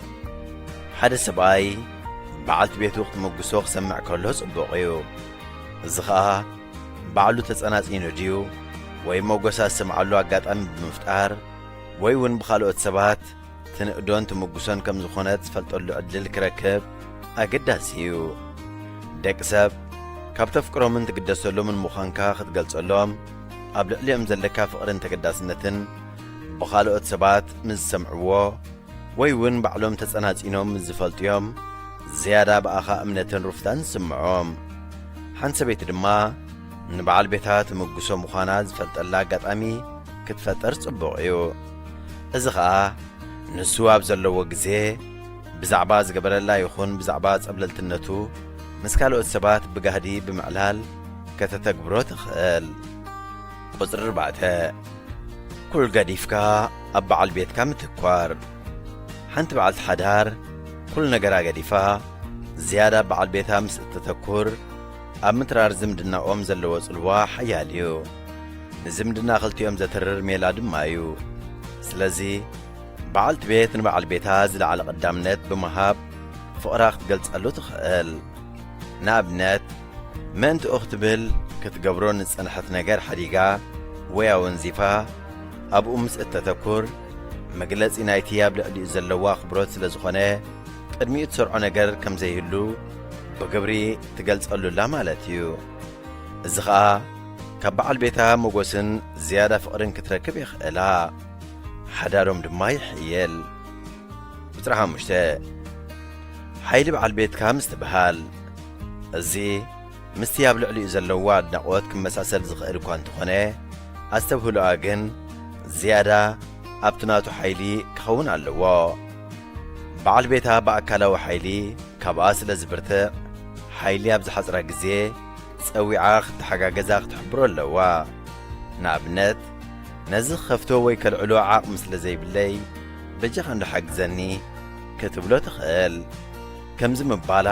ሓደ ሰብኣይ በዓልቲ ቤቱ ክትምጉሶ ክሰምዕ ከሎ ጽቡቕ እዩ። እዚ ኸኣ ባዕሉ ተጸናጺኑ ድዩ ወይ ሞጎሳ ዝሰምዓሉ ኣጋጣሚ ብምፍጣር ወይ እውን ብኻልኦት ሰባት ትንእዶን ትምጉሶን ከም ዝኾነት ዝፈልጠሉ ዕድል ክረክብ ኣገዳሲ እዩ። ደቂ ሰብ ካብ ተፍቅሮምን ትግደሰሎምን ምዃንካ ክትገልጸሎም፣ ኣብ ልዕሊኦም ዘለካ ፍቕርን ተገዳስነትን ብኻልኦት ሰባት ምስ ዝሰምዕዎ ወይ እውን ባዕሎም ተጸናጺኖም ምስ ዝፈልጡ እዮም ዝያዳ ብኣኻ እምነትን ሩፍታን ዝስምዖም። ሓንቲ ሰበይቲ ድማ ንበዓል ቤታ ትምጉሶ ምዃና ዝፈልጠላ ኣጋጣሚ ክትፈጥር ጽቡቕ እዩ። እዚ ኸኣ ንሱ ኣብ ዘለዎ ግዜ ብዛዕባ ዝገበረላ ይኹን ብዛዕባ ጸብለልትነቱ ምስ ካልኦት ሰባት ብጋህዲ ብምዕላል ከተተግብሮ ትኽእል። ቁጽሪ ኣርባዕተ፣ ኩሉ ገዲፍካ ኣብ በዓል ቤትካ ምትኳር። ሓንቲ በዓልቲ ሓዳር ኩሉ ነገራ ገዲፋ ዝያዳ ኣብ በዓል ቤታ ምስ እተተኩር፣ ኣብ ምትራር ዝምድናኦም ዘለዎ ጽልዋ ሓያል እዩ። ንዝምድና ክልቲኦም ዘትርር ሜላ ድማ እዩ። ስለዚ፣ በዓልቲ ቤት ንበዓል ቤታ ዝለዓለ ቀዳምነት ብምሃብ ፍቕራ ክትገልጸሉ ትኽእል። ንኣብነት፣ ምእንትኡ ክትብል ክትገብሮ ንጸንሐት ነገር ሓዲጋ ወይ ኣወንዚፋ ኣብኡ ምስ እተተኩር፣ መግለጺ ናይቲ ኣብ ልዕሊኡ ዘለዋ ኣኽብሮት ስለ ዝኾነ፣ ቅድሚኡ ትሰርዖ ነገር ከም ዘይህሉ ብግብሪ ትገልጸሉላ ማለት እዩ። እዚ ኸኣ ካብ በዓል ቤታ ሞጎስን ዝያዳ ፍቕርን ክትረክብ የኽእላ። ሓዳሮም ድማ ይሕየል። ቁጽሪ ሓሙሽተ፣ ሓይሊ በዓል ቤትካ ምስትብሃል። እዚ ምስቲ ኣብ ልዕሊኡ ዘለዎ ኣድናቖት ክመሳሰል ዝኽእል እኳ እንተኾነ፣ ኣስተብህሎኣ ግን ዝያዳ ኣብቲ ናቱ ሓይሊ ክኸውን ኣለዎ። በዓል ቤታ ብኣካላዊ ሓይሊ ካብኣ ስለ ዝብርትዕ፣ ሓይሊ ኣብ ዝሓጽራ ግዜ ጸዊዓ ክትሓጋገዛ ክትሕብሮ ኣለዋ። ንኣብነት፣ "ነዚ ክኸፍቶ ወይ ከልዕሎ ዓቕሚ ስለ ዘይብለይ፣ በጃኻ እንዶ ሓግዘኒ" ክትብሎ ትኽእል። ከምዚ ምባላ፣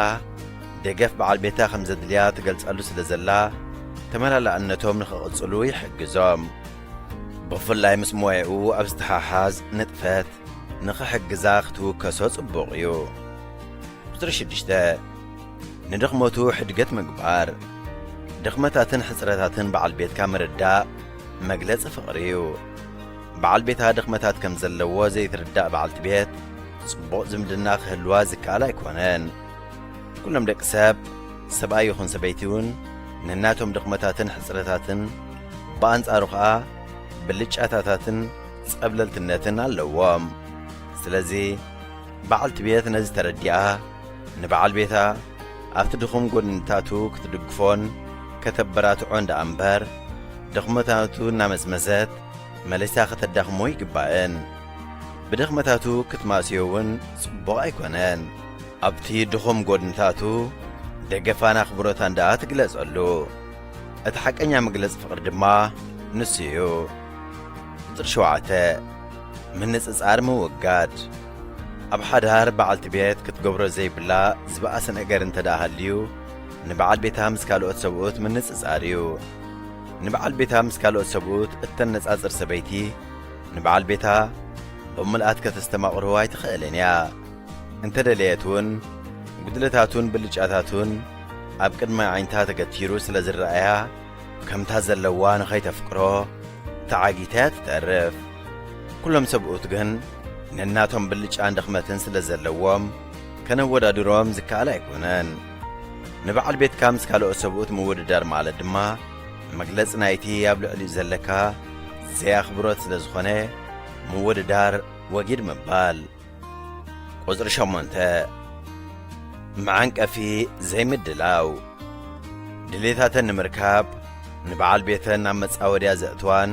ደገፍ በዓል ቤታ ከም ዘድልያ ትገልጸሉ ስለ ዘላ፣ ተመላላእነቶም ንኽቕጽሉ ይሕግዞም። ብፍላይ ምስ ሞያኡ ኣብ ዝተሓሓዝ ንጥፈት ንኽሕግዛ ክትውከሶ ጽቡቕ እዩ። ቁጽሪ ሽዱሽተ፣ ንድኽመቱ ሕድገት ምግባር። ድኽመታትን ሕጽረታትን በዓል ቤትካ ምርዳእ መግለጺ ፍቕሪ እዩ። በዓል ቤታ ድኽመታት ከም ዘለዎ ዘይትርዳእ በዓልቲ ቤት፣ ጽቡቕ ዝምድና ክህልዋ ዝከኣል ኣይኮነን። ኩሎም ደቂ ሰብ፣ ሰብኣይ ይኹን ሰበይቲ እውን፣ ነናቶም ድኽመታትን ሕጽረታትን፣ ብኣንጻሩ ኸኣ ብልጫታታትን ጸብለልትነትን ኣለዎም። ስለዚ፣ በዓልቲ ቤት ነዚ ተረዲኣ፣ ንበዓል ቤታ ኣብቲ ድኹም ጎድንታቱ ክትድግፎን ከተበራትዖ እንዳ እምበር፣ ድኽመታቱ እናመዝመዘት መሊሳ ከተዳኽሞ ይግባእን። ብድኽመታቱ ክትማስዮ እውን ጽቡቕ ኣይኮነን። ኣብቲ ድኹም ጎድንታቱ ደገፋን ኣኽብሮታን ደኣ ትግለጸሉ። እቲ ሓቀኛ መግለጺ ፍቕሪ ድማ ንሱ እዩ። ቁጽሪ ሸውዓተ፣ ምንጽጻር ምውጋድ። ኣብ ሓዳር በዓልቲ ቤት ክትገብሮ ዘይብላ ዝበኣሰ ነገር እንተ ደኣ ሃልዩ፣ ንበዓል ቤታ ምስ ካልኦት ሰብኡት ምንጽጻር እዩ። ንበዓል ቤታ ምስ ካልኦት ሰብኡት እተነጻጽር ሰበይቲ፣ ንበዓል ቤታ ብምልኣት ከተስተማቕሮ ኣይትኽእልን እያ። እንተ ደለየት እውን፣ ጉድለታቱን ብልጫታቱን ኣብ ቅድሚ ኣዒንታ ተገቲሩ ስለ ዝረኣያ፣ ከምታ ዘለዋ ንኸይተፍቅሮ ተዓጊታ እያ ትተርፍ። ኩሎም ሰብኡት ግን ነናቶም ብልጫን ድኽመትን ስለ ዘለዎም፣ ከነወዳድሮም ዝከኣል ኣይኮነን። ንበዓል ቤትካ ምስ ካልኦት ሰብኡት ምውድዳር ማለት ድማ፣ መግለጺ ናይቲ ኣብ ልዕሊኡ ዘለካ ዘይ ኣኽብሮት ስለ ዝኾነ፣ ምውድዳር ወጊድ ምባል። ቁጽሪ ሸሞንተ፣ መዓንቀፊ ዘይምድላው። ድሌታተን ንምርካብ ንበዓል ቤተን ናብ መጻወድያ ዘእትዋን፣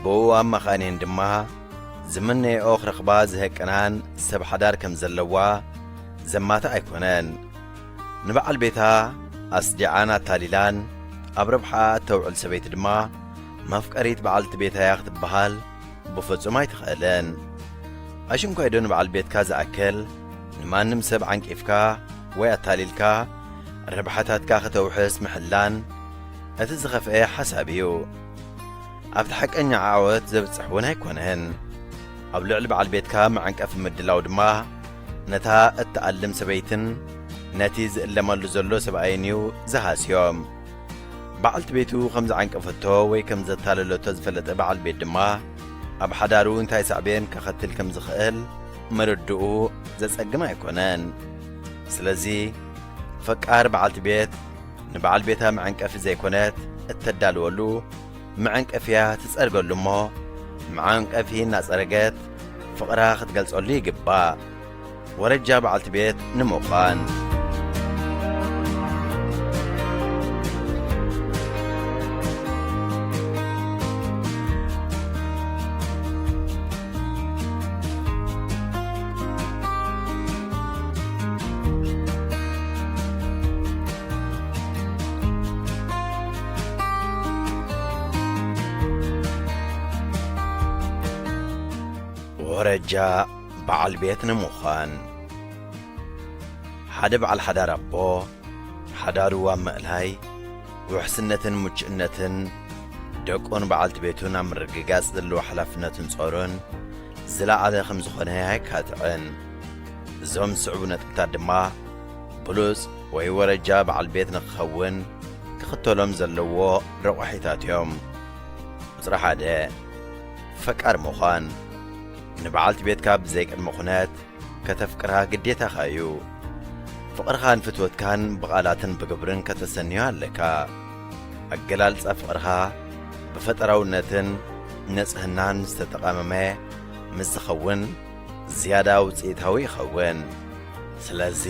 ብኡ ኣማኻንየን ድማ ዝምነየኦ ክረኽባ ዝህቅናን ሰብ ሓዳር ከም ዘለዋ ዘማትእ ኣይኮነን። ንበዓል ቤታ ኣስዲዓን ኣታሊላን ኣብ ረብሓኣ እተውዕል ሰበይቲ ድማ መፍቀሪት በዓልቲ ቤታ እያ ክትበሃል ብፍጹም ኣይትኽእልን። ኣሽንኳይዶ ንበዓል ቤትካ ዝኣክል ንማንም ሰብ ዓንቂፍካ ወይ ኣታሊልካ ረብሓታትካ ከተውሕስ ምሕላን እቲ ዝኸፍአ ሓሳብ እዩ። ኣብቲ ሓቀኛ ዓወት ዘብጽሕ እውን ኣይኮነን። ኣብ ልዕሊ በዓል ቤትካ መዐንቀፊ ምድላው ድማ ነታ እትኣልም ሰበይትን ነቲ ዝእለመሉ ዘሎ ሰብኣይን እዩ ዝሃስዮም። በዓልቲ ቤቱ ከም ዝዓንቀፈቶ ወይ ከም ዘታለለቶ ዝፈለጠ በዓል ቤት ድማ፣ ኣብ ሓዳሩ እንታይ ሳዕቤን ከኸትል ከም ዝኽእል ምርድኡ ዘጸግም ኣይኮነን። ስለዚ፣ ፈቃር በዓልቲ ቤት ንበዓል ቤታ መዐንቀፊ ዘይኮነት እተዳልወሉ፣ መዐንቀፊያ ትጸርገሉ እሞ፣ መዐንቀፊ እናጸረገት ፍቕራ ክትገልጸሉ ይግባእ። ወረጃ በዓልቲ ቤት ንምዃን። ወረጃ በዓል ቤት ንምዃን። ሓደ በዓል ሓዳር ኣቦ፣ ሓዳሩ ኣብ ምእላይ፣ ውሕስነትን ምቹእነትን ደቁን በዓልቲ ቤቱን ኣብ ምርግጋጽ ዘለዎ ሓላፍነትን ጾሩን ዝለዓለ ከም ዝኾነ ኣየካትዕን። እዞም ዝስዕቡ ነጥብታት ድማ ብሉጽ ወይ ወረጃ በዓል ቤት ንክኸውን ክኽተሎም ዘለዎ ረቋሒታት እዮም። ቁጽሪ ሓደ፣ ፈቃር ምዃን። ንበዓልቲ ቤትካ ብዘይ ቅድመ ኩነት ከተፍቅራ ግዴታኻ እዩ። ፍቕርኻን ፍትወትካን ብቓላትን ብግብርን ከተሰንዮ ኣለካ። ኣገላልጻ ፍቕርኻ ብፈጠራውነትን ንጽህናን ዝተተቓመመ ምስ ዝኸውን፣ ዝያዳ ውጽኢታዊ ይኸውን። ስለዚ፣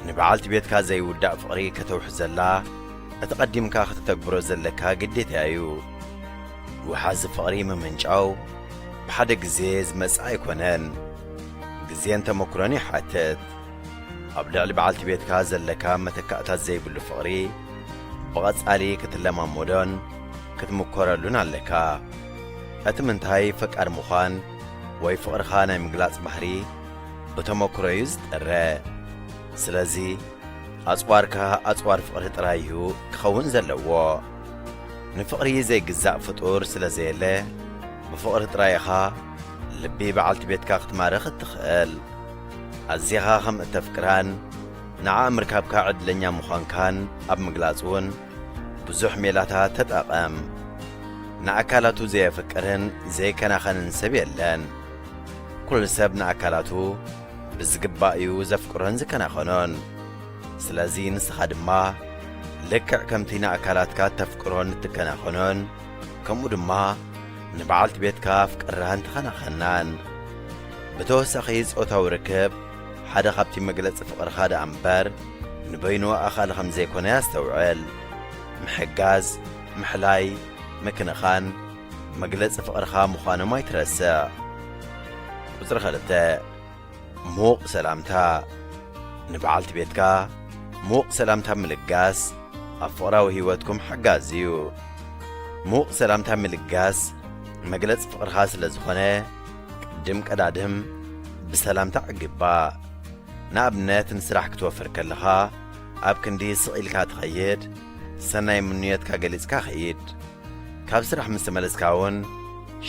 ንበዓልቲ ቤትካ ዘይውዳእ ፍቕሪ ከተውሕዘላ፣ እቲ ቀዲምካ ከተተግብሮ ዘለካ ግዴታ እዩ። ወሓዚ ፍቕሪ ምምንጫው ብሓደ ግዜ ዝመጽእ ኣይኮነን። ግዜን ተመክሮን ይሓትት። ኣብ ልዕሊ በዓልቲ ቤትካ ዘለካ መተካእታት ዘይብሉ ፍቕሪ ብቐጻሊ ክትለማመዶን ክትምኮረሉን ኣለካ። እቲ ምንታይ ፈቃር ምዃን ወይ ፍቕርኻ ናይ ምግላጽ ባህሪ ብተመክሮ እዩ ዝጥረ። ስለዚ፣ ኣጽዋርካ ኣጽዋር ፍቕሪ ጥራይ እዩ ክኸውን ዘለዎ። ንፍቕሪ ዘይግዛእ ፍጡር ስለ ዘየለ፣ ብፍቕሪ ጥራይ ኢኻ ልቢ በዓልቲ ቤትካ ክትማርኽ እትኽእል። ኣዚኻ ከም እተፍቅራን ንዓ ምርካብካ ዕድለኛ ምዃንካን ኣብ ምግላጽ እውን ብዙሕ ሜላታት ተጠቐም። ንኣካላቱ ዘየፍቅርን ዘይከናኸንን ሰብ የለን። ኩሉ ሰብ ንኣካላቱ ብዝግባእ እዩ ዘፍቅሮን ዝከናኸኖን። ስለዚ ንስኻ ድማ ልክዕ ከምቲ ንኣካላትካ ተፍቅሮን እትከናኸኖን፣ ከምኡ ድማ ንበዓልቲ ቤትካ ኣፍቅራን ተኸናኸናን። ብተወሳኺ ጾታዊ ርክብ ሓደ ካብቲ መግለጺ ፍቕርኻ ደኣ እምበር ንበይኑ ኣኻሊ ከም ዘይኮነ ኣስተውዕል። ምሕጋዝ፣ ምሕላይ፣ ምክንኻን መግለጺ ፍቕርኻ ምዃኖም ኣይትረስዕ። ቁጽሪ ክልተ፣ ምዉቕ ሰላምታ። ንበዓልቲ ቤትካ ምዉቕ ሰላምታ ምልጋስ ኣብ ፍቕራዊ ህይወትኩም ሓጋዚ እዩ። ምዉቕ ሰላምታ ምልጋስ መግለጺ ፍቕርኻ ስለ ዝኾነ፣ ቅድም ቀዳድም ብሰላምታ ዕግባ። ንኣብነት፣ ንስራሕ ክትወፍር ከለኻ፣ ኣብ ክንዲ ስቕ ኢልካ ትኸይድ፣ ሰናይ ምንዮትካ ገሊጽካ ኸይድ። ካብ ስራሕ ምስ ተመለስካ እውን፣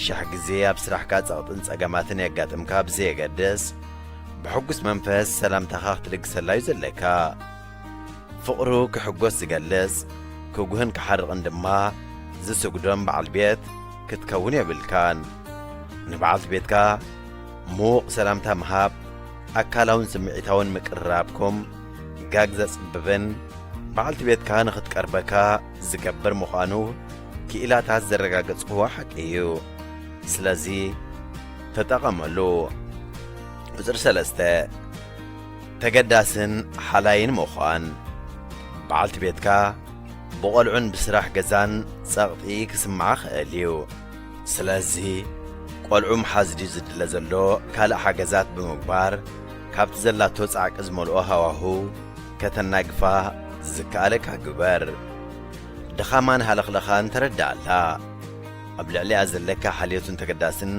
ሸሕ ግዜ ኣብ ስራሕካ ጸቕጥን ጸገማትን የጋጥምካ ብዘየገድስ፣ ብሕጉስ መንፈስ ሰላምታኻ ክትልግሰላ እዩ ዘለካ። ፍቕሩ ክሕጎስ ዝገልጽ፣ ክጉህን ክሓርቕን ድማ ዝስግዶም በዓል ቤት ክትከውን የብልካን። ንበዓልቲ ቤትካ ምዉቕ ሰላምታ ምሃብ፣ ኣካላውን ስምዒታውን ምቅርራብኩም ጋግ ዘጽብብን በዓልቲ ቤትካ ንኽትቀርበካ ዝገብር ምዃኑ ክኢላታት ዘረጋገጽዎ ሓቂ እዩ። ስለዚ ተጠቐመሉ። ቁጽሪ ሰለስተ፣ ተገዳስን ሓላይን ምዃን። በዓልቲ ቤትካ ብቖልዑን ብስራሕ ገዛን ጸቕጢ ክስምዓ ክእል እዩ። ስለዚ፣ ቆልዑ ምሓዝ ድዩ ዝድለ ዘሎ ካልእ ሓገዛት ብምግባር፣ ካብቲ ዘላቶ ጻዕቂ ዝመልኦ ሃዋህው ከተናግፋ ዝከኣለካ ግበር። ድኻማን ሃለኽለኻን ተረድኣላ። ኣብ ልዕሊኣ ዘለካ ሓልዮትን ተገዳስን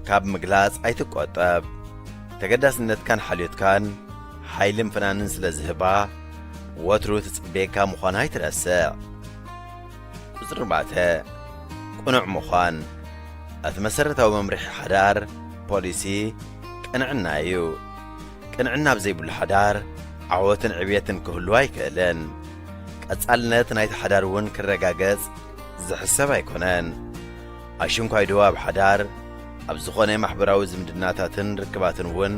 ካብ ምግላጽ ኣይትቆጠብ። ተገዳስነትካን ሓልዮትካን ሓይልን ፍናንን ስለ ዝህባ፣ ወትሩ ትጽበየካ ምዃና ኣይትረስዕ። ቁጽሪ ኣርባዕተ፣ ቅኑዕ ምዃን። እቲ መሰረታዊ መምርሒ ሓዳር፣ ፖሊሲ፣ ቅንዕና እዩ። ቅንዕና ኣብ ዘይብሉ ሓዳር፣ ዓወትን ዕብየትን ክህሉ ኣይክእልን። ቀጻልነት ናይቲ ሓዳር እውን ክረጋገጽ ዝሕሰብ ኣይኮነን። ኣሽንኳይ ዶ ኣብ ሓዳር፣ ኣብ ዝኾነ ማሕበራዊ ዝምድናታትን ርክባትን እውን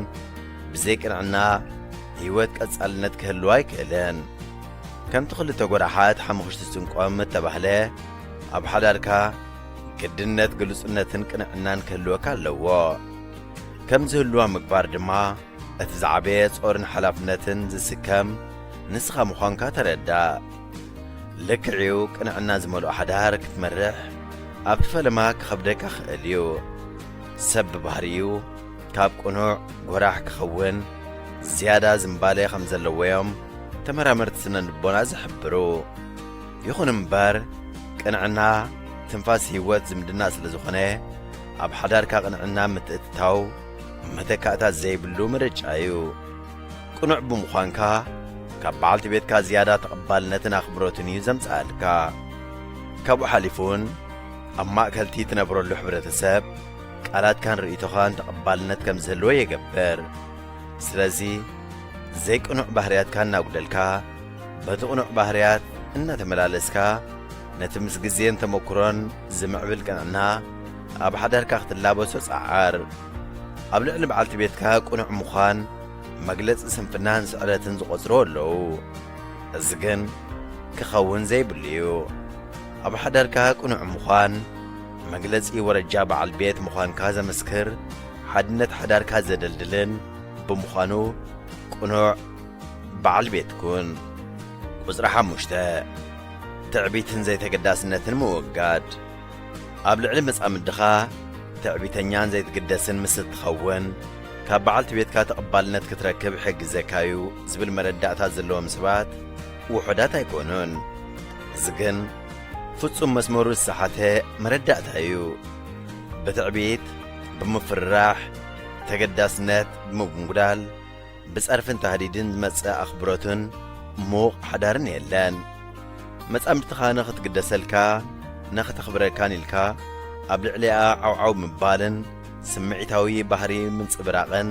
ብዘይ ቅንዕና ህይወት ቀጻልነት ክህልዋ ኣይክእልን። ከምቲ ክልተ ጎራሓት ሓሙኽሽቲ ስንቆም እተባህለ፣ ኣብ ሓዳርካ ግድነት ግሉጽነትን ቅንዕናን ክህልወካ ኣለዎ። ከም ዝህልዋ ምግባር ድማ እቲ ዝዓበየ ጾርን ሓላፍነትን ዝስከም ንስኻ ምዃንካ ተረዳእ። ልክዕ'ዩ፣ ቅንዕና ዝመልኦ ሓዳር ክትመርሕ ኣብቲ ፈለማ ክኸብደካ ክእል እዩ። ሰብ ብባህሪኡ ካብ ቅኑዕ ጎራሕ ክኸውን ዝያዳ ዝምባሌ ከም ዘለዎ'ዮም ተመራመርቲ ስነ ልቦና ዝሕብሩ። ይኹን እምበር፣ ቅንዕና ትንፋስ ህይወት ዝምድና ስለ ዝኾነ፣ ኣብ ሓዳርካ ቅንዕና ምትእትታው መተካእታ ዘይብሉ ምርጫ እዩ። ቅኑዕ ብምዃንካ፣ ካብ በዓልቲ ቤትካ ዝያዳ ተቐባልነትን ኣኽብሮትን እዩ ዘምጽኣልካ። ካብኡ ሓሊፉን ኣብ ማእከልቲ ትነብረሉ ሕብረተሰብ ቃላትካን ርእይቶኻን ተቐባልነት ከም ዝህልዎ የገብር። ስለዚ ዘይቅኑዕ ባህርያትካ እናጉደልካ፣ በቲ ቅኑዕ ባህርያት እናተመላለስካ፣ ነቲ ምስ ግዜን ተመኩሮን ዝምዕብል ቅንዕና ኣብ ሓዳርካ ክትላበሶ ጸዓር። ኣብ ልዕሊ በዓልቲ ቤትካ ቅኑዕ ምዃን መግለጺ ስንፍናን ስዕረትን ዝቖጽርዎ ኣለዉ። እዚ ግን ክኸውን ዘይብሉ እዩ። ኣብ ሓዳርካ ቅኑዕ ምዃን መግለጺ ወረጃ በዓል ቤት ምዃንካ ዘመስክር፣ ሓድነት ሓዳርካ ዘደልድልን ብምዃኑ፣ ቅኑዕ በዓል ቤት ኩን። ቁጽሪ ሓሙሽተ፣ ትዕቢትን ዘይተገዳስነትን ምውጋድ። ኣብ ልዕሊ መጻምድኻ ትዕቢተኛን ዘይትግደስን ምስ እትኸውን፣ ካብ በዓልቲ ቤትካ ተቐባልነት ክትረክብ ይሕግዘካ እዩ ዝብል መረዳእታ ዘለዎም ሰባት ውሑዳት ኣይኮኑን። እዚ ግን ፍጹም መስመሩ ዝሰሓተ መረዳእታ እዩ። ብትዕቢት፣ ብምፍርራሕ፣ ተገዳስነት ብምጉዳል፣ ብጸርፍን ታህዲድን ዝመጽእ ኣኽብሮትን ምዉቕ ሓዳርን የለን። መጻምድትኻ ንኽትግደሰልካ፣ ንኽተኽብረካን ኢልካ ኣብ ልዕሊኣ ዓውዓው ምባልን ስምዒታዊ ባህሪ ምንጽብራቕን፣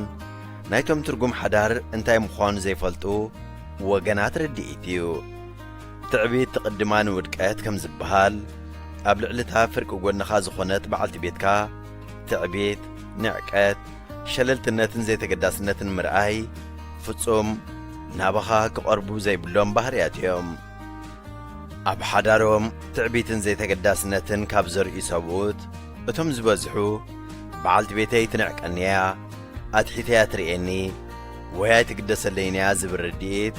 ናይቶም ትርጉም ሓዳር እንታይ ምዃኑ ዘይፈልጡ ወገናት ርድኢት እዩ። ትዕቢት ትቕድማ ንውድቀት ከም ዝበሃል፣ ኣብ ልዕሊ እታ ፍርቂ ጎንኻ ዝኾነት በዓልቲ ቤትካ ትዕቢት፣ ንዕቀት፣ ሸለልትነትን ዘይተገዳስነትን ምርኣይ ፍጹም ናባኻ ክቐርቡ ዘይብሎም ባህርያት እዮም። ኣብ ሓዳሮም ትዕቢትን ዘይተገዳስነትን ካብ ዘርእዩ ሰብኡት እቶም ዝበዝሑ፣ በዓልቲ ቤተይ ትንዕቀኒ እያ፣ ኣትሒተያ ትርእየኒ ወይ ኣይትግደሰለይን እያ ዝብል ርድኢት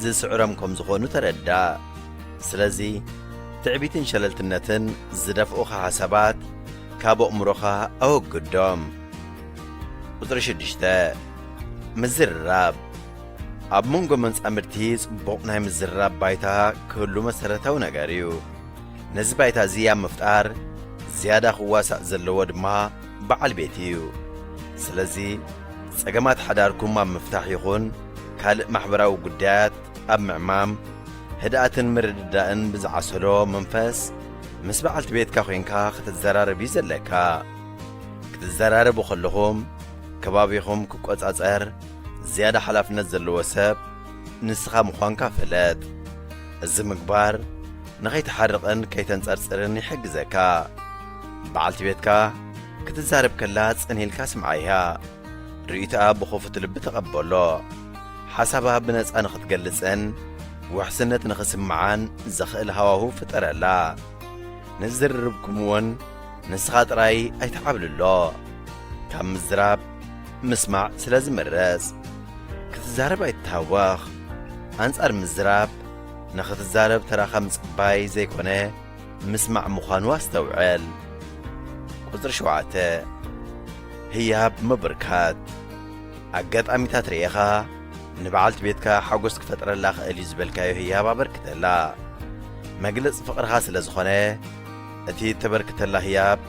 ዝስዕሮም ከም ዝኾኑ ተረዳእ። ስለዚ ትዕቢትን ሸለልትነትን ዝደፍኡኻ ሓሳባት ካብ ኣእምሮኻ ኣወግዶም። ቁጽሪ ሽዱሽተ፣ ምዝርራብ። ኣብ መንጎ መንጻምድቲ ጽቡቕ ናይ ምዝርራብ ባይታ ክህሉ መሰረታዊ ነገር እዩ። ነዚ ባይታ እዚ ኣብ ምፍጣር ዝያዳ ክዋሳእ ዘለዎ ድማ በዓል ቤት እዩ። ስለዚ ጸገማት ሓዳርኩም ኣብ ምፍታሕ ይኹን ካልእ ማሕበራዊ ጉዳያት ኣብ ምዕማም፣ ህድኣትን ምርድዳእን ብዝዓሰሎ መንፈስ ምስ በዓልቲ ቤትካ ኮይንካ ክትዘራረብ እዩ ዘለካ። ክትዘራረቡ ከለኹም ከባቢኹም ክቆጻጸር ዝያዳ ሓላፍነት ዘለዎ ሰብ ንስኻ ምዃንካ ፍለጥ። እዚ ምግባር ንኸይትሓርቕን ከይተንጸርጽርን ይሕግዘካ። በዓልቲ ቤትካ ክትዛረብ ከላ ጽን ኢልካ ስምዓያ። ርእይቶኣ ብኽፉት ልቢ ተቐበሎ። ሓሳባ ብነጻ ንኽትገልጽን ውሕስነት ንኽስምዓን ዘኽእል ሃዋሁ ፍጠረላ። ንዝርርብኩም እውን ንስኻ ጥራይ ኣይትዓብልሎ። ካብ ምዝራብ ምስማዕ ስለ ዝምረጽ፣ ክትዛረብ ኣይትታወኽ። ኣንጻር ምዝራብ፣ ንኽትዛረብ ተራኻ ምጽባይ ዘይኮነ፣ ምስማዕ ምዃኑ ኣስተውዕል። ቁጽሪ ሸውዓተ፣ ህያብ ምብርካት። ኣጋጣሚታት ርኢኻ ንበዓልቲ ቤትካ ሓጎስ ክፈጥረላ ክእል እዩ ዝበልካዮ ህያብ ኣበርክተላ። መግለጺ ፍቕርኻ ስለ ዝኾነ፣ እቲ እተበርክተላ ህያብ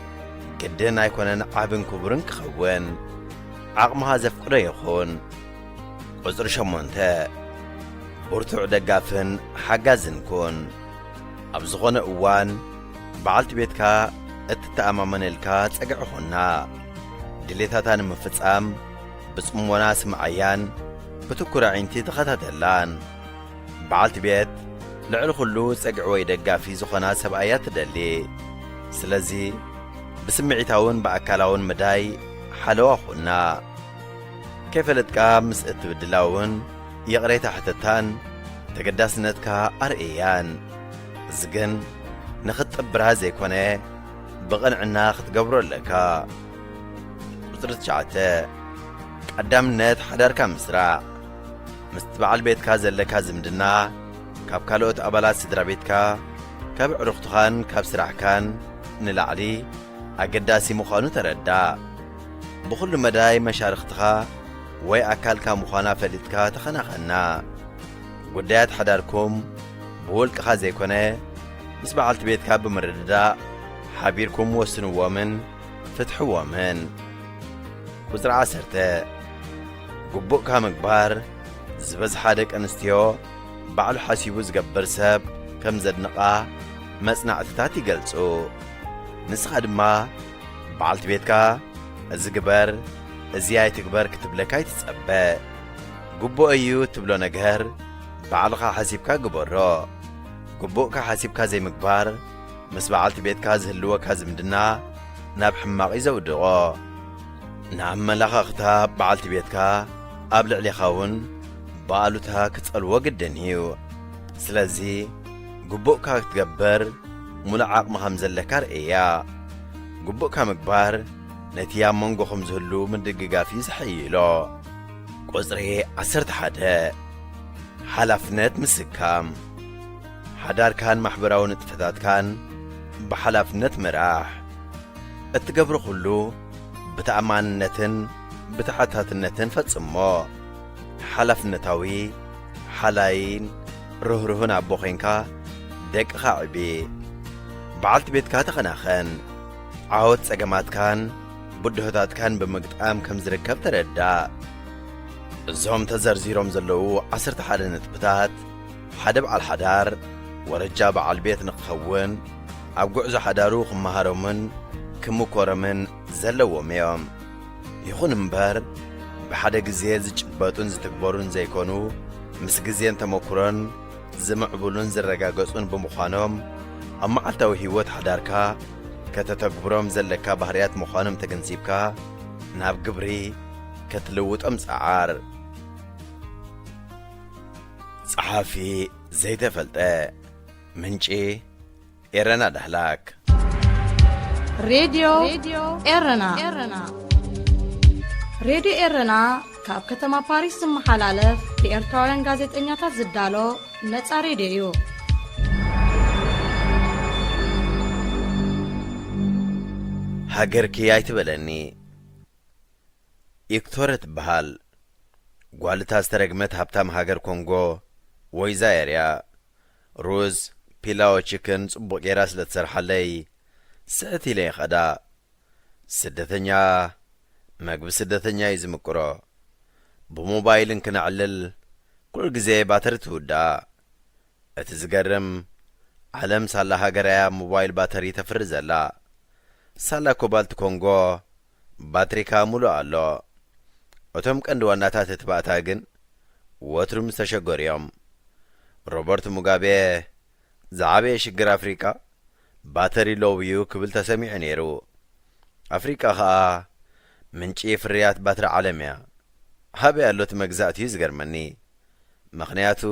ግድን ኣይኮነን ዓብን ክቡርን ክኸውን። ዓቕምኻ ዘፍቅዶ ይኹን። ቁጽሪ ሸሞንተ፣ ብርቱዕ ደጋፍን ሓጋዝን ኩን። ኣብ ዝኾነ እዋን በዓልቲ ቤትካ እትተኣማመነልካ ጸግዒ ኩና። ድሌታታ ንምፍጻም ብጽሞና ስምዓያን ብትኩር ኣዒንቲ ተኸታተላን። በዓልቲ ቤት ልዕሊ ኩሉ ጸግዒ ወይ ደጋፊ ዝኾና ሰብኣይ እያ ትደሊ። ስለዚ ብስምዒታውን ብኣካላውን መዳይ ሓለዋ ኩና። ከይፈለጥካ ምስ እትብድላ እውን ይቕሬታ ሕተታን ተገዳስነትካ ኣርእያን። እዚ ግን ንኽትጥብራ ዘይኮነ ብቕንዕና ክትገብሮ ኣለካ። ቁጽሪ ትሽዓተ፣ ቀዳምነት ሓዳርካ ምስራዕ። ምስቲ በዓል ቤትካ ዘለካ ዝምድና ካብ ካልኦት ኣባላት ስድራ ቤትካ፣ ካብ ኣዕሩኽትኻን ካብ ስራሕካን ንላዕሊ ኣገዳሲ ምዃኑ ተረዳእ። ብኹሉ መዳይ መሻርኽትኻ ወይ ኣካልካ ምዃና ፈሊጥካ ተኸናኸና። ጉዳያት ሓዳርኩም ብውልቅኻ ዘይኮነ፣ ምስ በዓልቲ ቤትካ ብምርድዳእ ሓቢርኩም ወስንዎምን ፍትሕዎምን። ቁጽሪ ዓሰርተ፣ ግቡእካ ምግባር። ዝበዝሓ ደቂ ኣንስትዮ ባዕሉ ሓሲቡ ዝገብር ሰብ ከም ዘድንቓ መጽናዕትታት ይገልጹ። ንስኻ ድማ በዓልቲ ቤትካ እዚ ግበር፣ እዚ ኣይትግበር ክትብለካ ኣይትጸበ። ግቡእ እዩ እትብሎ ነገር ባዕልኻ ሓሲብካ ግበሮ። ግቡእካ ሓሲብካ ዘይምግባር ምስ በዓልቲ ቤትካ ዝህልወካ ዝምድና ናብ ሕማቕ እዩ ዘውድቖ። ንኣመላኻኽታ በዓልቲ ቤትካ ኣብ ልዕሌኻ እውን ብኣሉታ ክጸልዎ ግድን እዩ። ስለዚ ግቡእካ ክትገብር ሙሉእ ዓቕሚ ከም ዘለካ ርእያ። ግቡእካ ምግባር ነቲ ኣብ መንጎኹም ዝህሉ ምድግጋፍ እዩ ዘሐይሎ። ቁጽሪ ዓሰርተ ሓደ፣ ሓላፍነት ምስካም። ሓዳርካን ማሕበራዊ ንጥፈታትካን ብሓላፍነት ምራሕ። እትገብሮ ኩሉ ብተኣማንነትን ብተሓታትነትን ፈጽሞ። ሓላፍነታዊ፣ ሓላይን ርህሩህን ኣቦ ኾይንካ ደቅኻ ኣዕቢ። በዓልቲ ቤትካ ተኸናኸን። ዓወት ጸገማትካን ብድሆታትካን ብምግጣም ከም ዝርከብ ተረዳእ። እዞም ተዘርዚሮም ዘለዉ ዓሰርተ ሓደ ነጥብታት ሓደ በዓል ሓዳር ወረጃ በዓል ቤት ንክኸውን ኣብ ጉዕዞ ሓዳሩ ክመሃሮምን ክምኮሮምን ዘለዎም እዮም። ይኹን እምበር ብሓደ ግዜ ዝጭበጡን ዝትግበሩን ዘይኮኑ ምስ ግዜን ተመኩሮን ዝምዕብሉን ዝረጋገጹን ብምዃኖም፣ ኣብ መዓልታዊ ህይወት ሓዳርካ ከተተግብሮም ዘለካ ባህርያት ምዃኖም ተገንዚብካ፣ ናብ ግብሪ ከትልውጦም ጸዓር። ጸሓፊ ዘይተፈልጠ። ምንጪ ኤረና ዳህላክ። ሬድዮ ኤረና። ሬድዮ ኤረና ካብ ከተማ ፓሪስ ዝመሓላለፍ ብኤርትራውያን ጋዜጠኛታት ዝዳሎ ነጻ ሬድዮ እዩ። ሃገርኪ ኣይትበለኒ። ኢክቶረ ትበሃል። ጓል እታ ዝተረግመት ሃብታም ሃገር ኮንጎ ወይ ዛየር እያ። ሩዝ፣ ፒላዎ ቺክን ጽቡቕ ጌራ ስለ ትሰርሓለይ፣ ስዕት ኢለ ይኸዳ። ስደተኛ፣ መግቢ ስደተኛ እዩ ዝምቅሮ። ብሞባይል እንክነዕልል፣ ኩሉ ግዜ ባተሪ ትውዳእ። እቲ ዝገርም፣ ዓለም ሳላ ሃገር እያ ሞባይል ባተሪ ተፍሪ ዘላ። ሳላ ኮባልት ኮንጎ ባትሪካ ሙሉእ ኣሎ። እቶም ቀንዲ ዋናታት እቲ ባእታ ግን ወትሩ ምስ ተሸገሩ እዮም። ሮበርት ሙጋቤ፣ ዝዓበየ ሽግር ኣፍሪቃ ባተሪ ሎው እዩ ክብል ተሰሚዑ ነይሩ። ኣፍሪቃ ኸኣ ምንጪ ፍርያት ባትሪ ዓለም እያ። ሃበይ ኣሎ እቲ መግዛእቲ እዩ ዝገርመኒ። ምኽንያቱ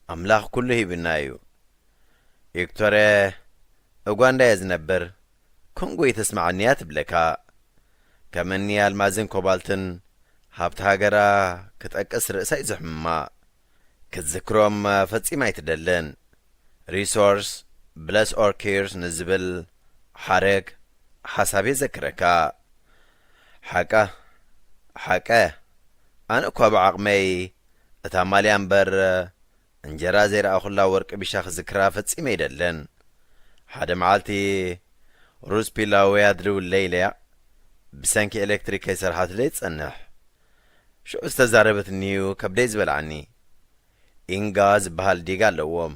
ኣምላኽ ኩሉ ሂቡና እዩ። ቪክቶርያ፣ ኡጋንዳ እየ ዝነብር፣ ኮንጎ እየ ተስምዓኒ እያ ትብለካ። ከም እኒ ኣልማዝን ኮባልትን ሃብቲ ሃገራ ክጠቅስ ርእሳ እዩ ዘሕምማ። ክትዝክሮም ፈጺማ ኣይትደልን። ሪሶርስ ብለስ ኦር ኪርስ ንዝብል ሓረግ ሓሳብ የዘክረካ። ሓቃ፣ ሓቀ፣ ኣነ እኳ ብዓቕመይ እታ ማልያ እምበር እንጀራ ዘይረኣኹላ ወርቂ ቢሻ ክዝክራ ፈጺመ ኣይደልን። ሓደ መዓልቲ ሩዝ ፒላው ኣድልውለይ ኢለያ ብሰንኪ ኤሌክትሪክ ከይሰርሓትለይ ትጸንሕ። ሽዑ ዝተዛረበትኒ'ዩ ከብደይ ዝበልዓኒ። ኢንጋ ዝበሃል ዲጋ ኣለዎም።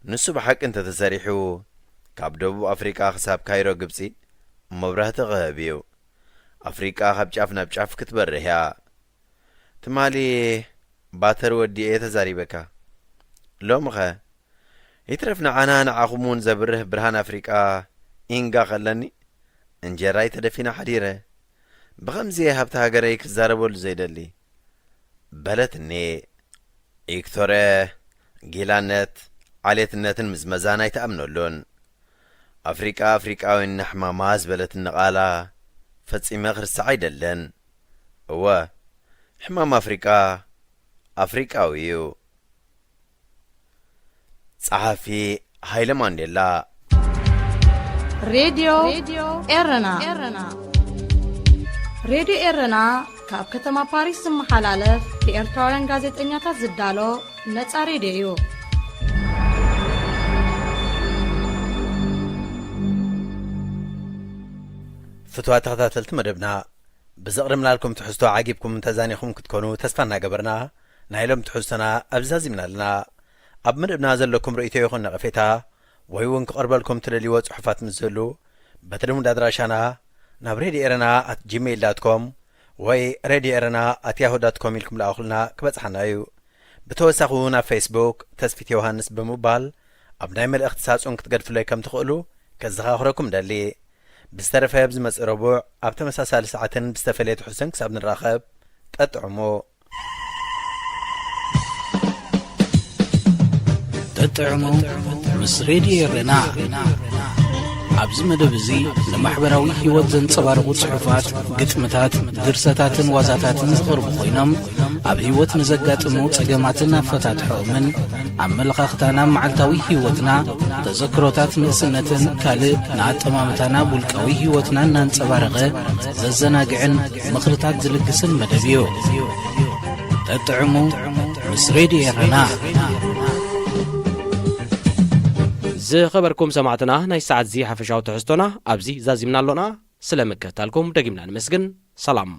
ንሱ ብሓቂ እንተተሰሪሑ፣ ካብ ደቡብ ኣፍሪቃ ክሳብ ካይሮ ግብጺ መብራህቲ ክህብ እዩ። ኣፍሪቃ ካብ ጫፍ ናብ ጫፍ ክትበርህ እያ። ትማሊ ባተር ወዲኤ ተዛሪበካ። ሎምኸ? ይትረፍ ንዓና ንዓኹም እውን ዘብርህ ብርሃን ኣፍሪቃ ኢንጋ ከለኒ፣ እንጀራይ ተደፊነ ሓዲረ። ብኸምዚ ሃብቲ ሃገረይ ክዛረበሉ ዘይደሊ። በለትኒ። ቪክቶርያ ጊላነት ዓሌትነትን ምዝመዛን ኣይትኣምነሉን። ኣፍሪቃ ኣፍሪቃውያን ንሕማማ ዝበለትኒ ቃላ ፈጺመ ክርስዓ ኣይደልን። እወ፣ ሕማም ኣፍሪቃ ኣፍሪቃዊ እዩ። ጸሓፊ ሃይለ ማንዴላ። ሬድዮ ኤረና። ሬድዮ ኤረና ካብ ከተማ ፓሪስ ዝመሓላለፍ ብኤርትራውያን ጋዜጠኛታት ዝዳሎ ነጻ ሬድዮ እዩ። ፍቱዋት ተኸታተልቲ መደብና፣ ብዘቕረብናልኩም ትሕዝቶ ዓጊብኩም ተዛኒኹም ክትኮኑ ተስፋ እናገበርና፣ ናይ ሎም ትሕዝቶና ኣብዚ ዛዚምና ኣለና። ኣብ መደብና ዘለኩም ርእይቶ ይኹን ነቐፌታ፣ ወይ እውን ክቐርበልኩም ትደልይዎ ጽሑፋት ምስ ዝህሉ፣ በቲ ልሙድ ኣድራሻና ናብ ሬድዮ ኤረና ኣት ጂሜይል ዳት ኮም ወይ ሬድዮ ኤረና ኣት ያሁ ዳት ኮም ኢልኩም ለኣኹልና፣ ክበጽሓና እዩ። ብተወሳኺ እውን ኣብ ፌስቡክ ተስፊት ዮሃንስ ብምባል ኣብ ናይ መልእኽቲ ሳጹን ክትገድፉለይ ከም ትኽእሉ ከዘኻኽረኩም ደሊ። ብዝተረፈ ኣብ ዝመጽእ ረቡዕ ኣብ ተመሳሳሊ ሰዓትን ብዝተፈለየ ትሕዝቶን ክሳብ ንራኸብ፣ ጠጥዕሙ። ጠጥዕሙ ምስ ሬድዮ ኤረና። ኣብዚ መደብ እዚ ንማሕበራዊ ህይወት ዘንጸባርቑ ጽሑፋት፣ ግጥምታት፣ ድርሰታትን ዋዛታትን ዝቐርቡ ኮይኖም፣ ኣብ ህይወት ንዘጋጥሙ ጸገማትን ኣፈታትሖኦምን፣ ኣመለኻኽታና፣ መዓልታዊ ህይወትና፣ ተዘክሮታት ንእስነትን ካልእ ንኣጠማምታና ውልቃዊ ህይወትና እናንጸባረቐ ዘዘናግዕን ምኽርታት ዝልግስን መደብ እዩ። ጠጥዕሙ ምስ ሬድዮ ኤረና። ዝኸበርኩም ሰማዕትና፣ ናይ ሰዓት እዚ ሓፈሻዊ ትሕዝቶና ኣብዚ ዛዚምና ኣሎና። ስለ ምክትታልኩም ደጊምና ንመስግን። ሰላም።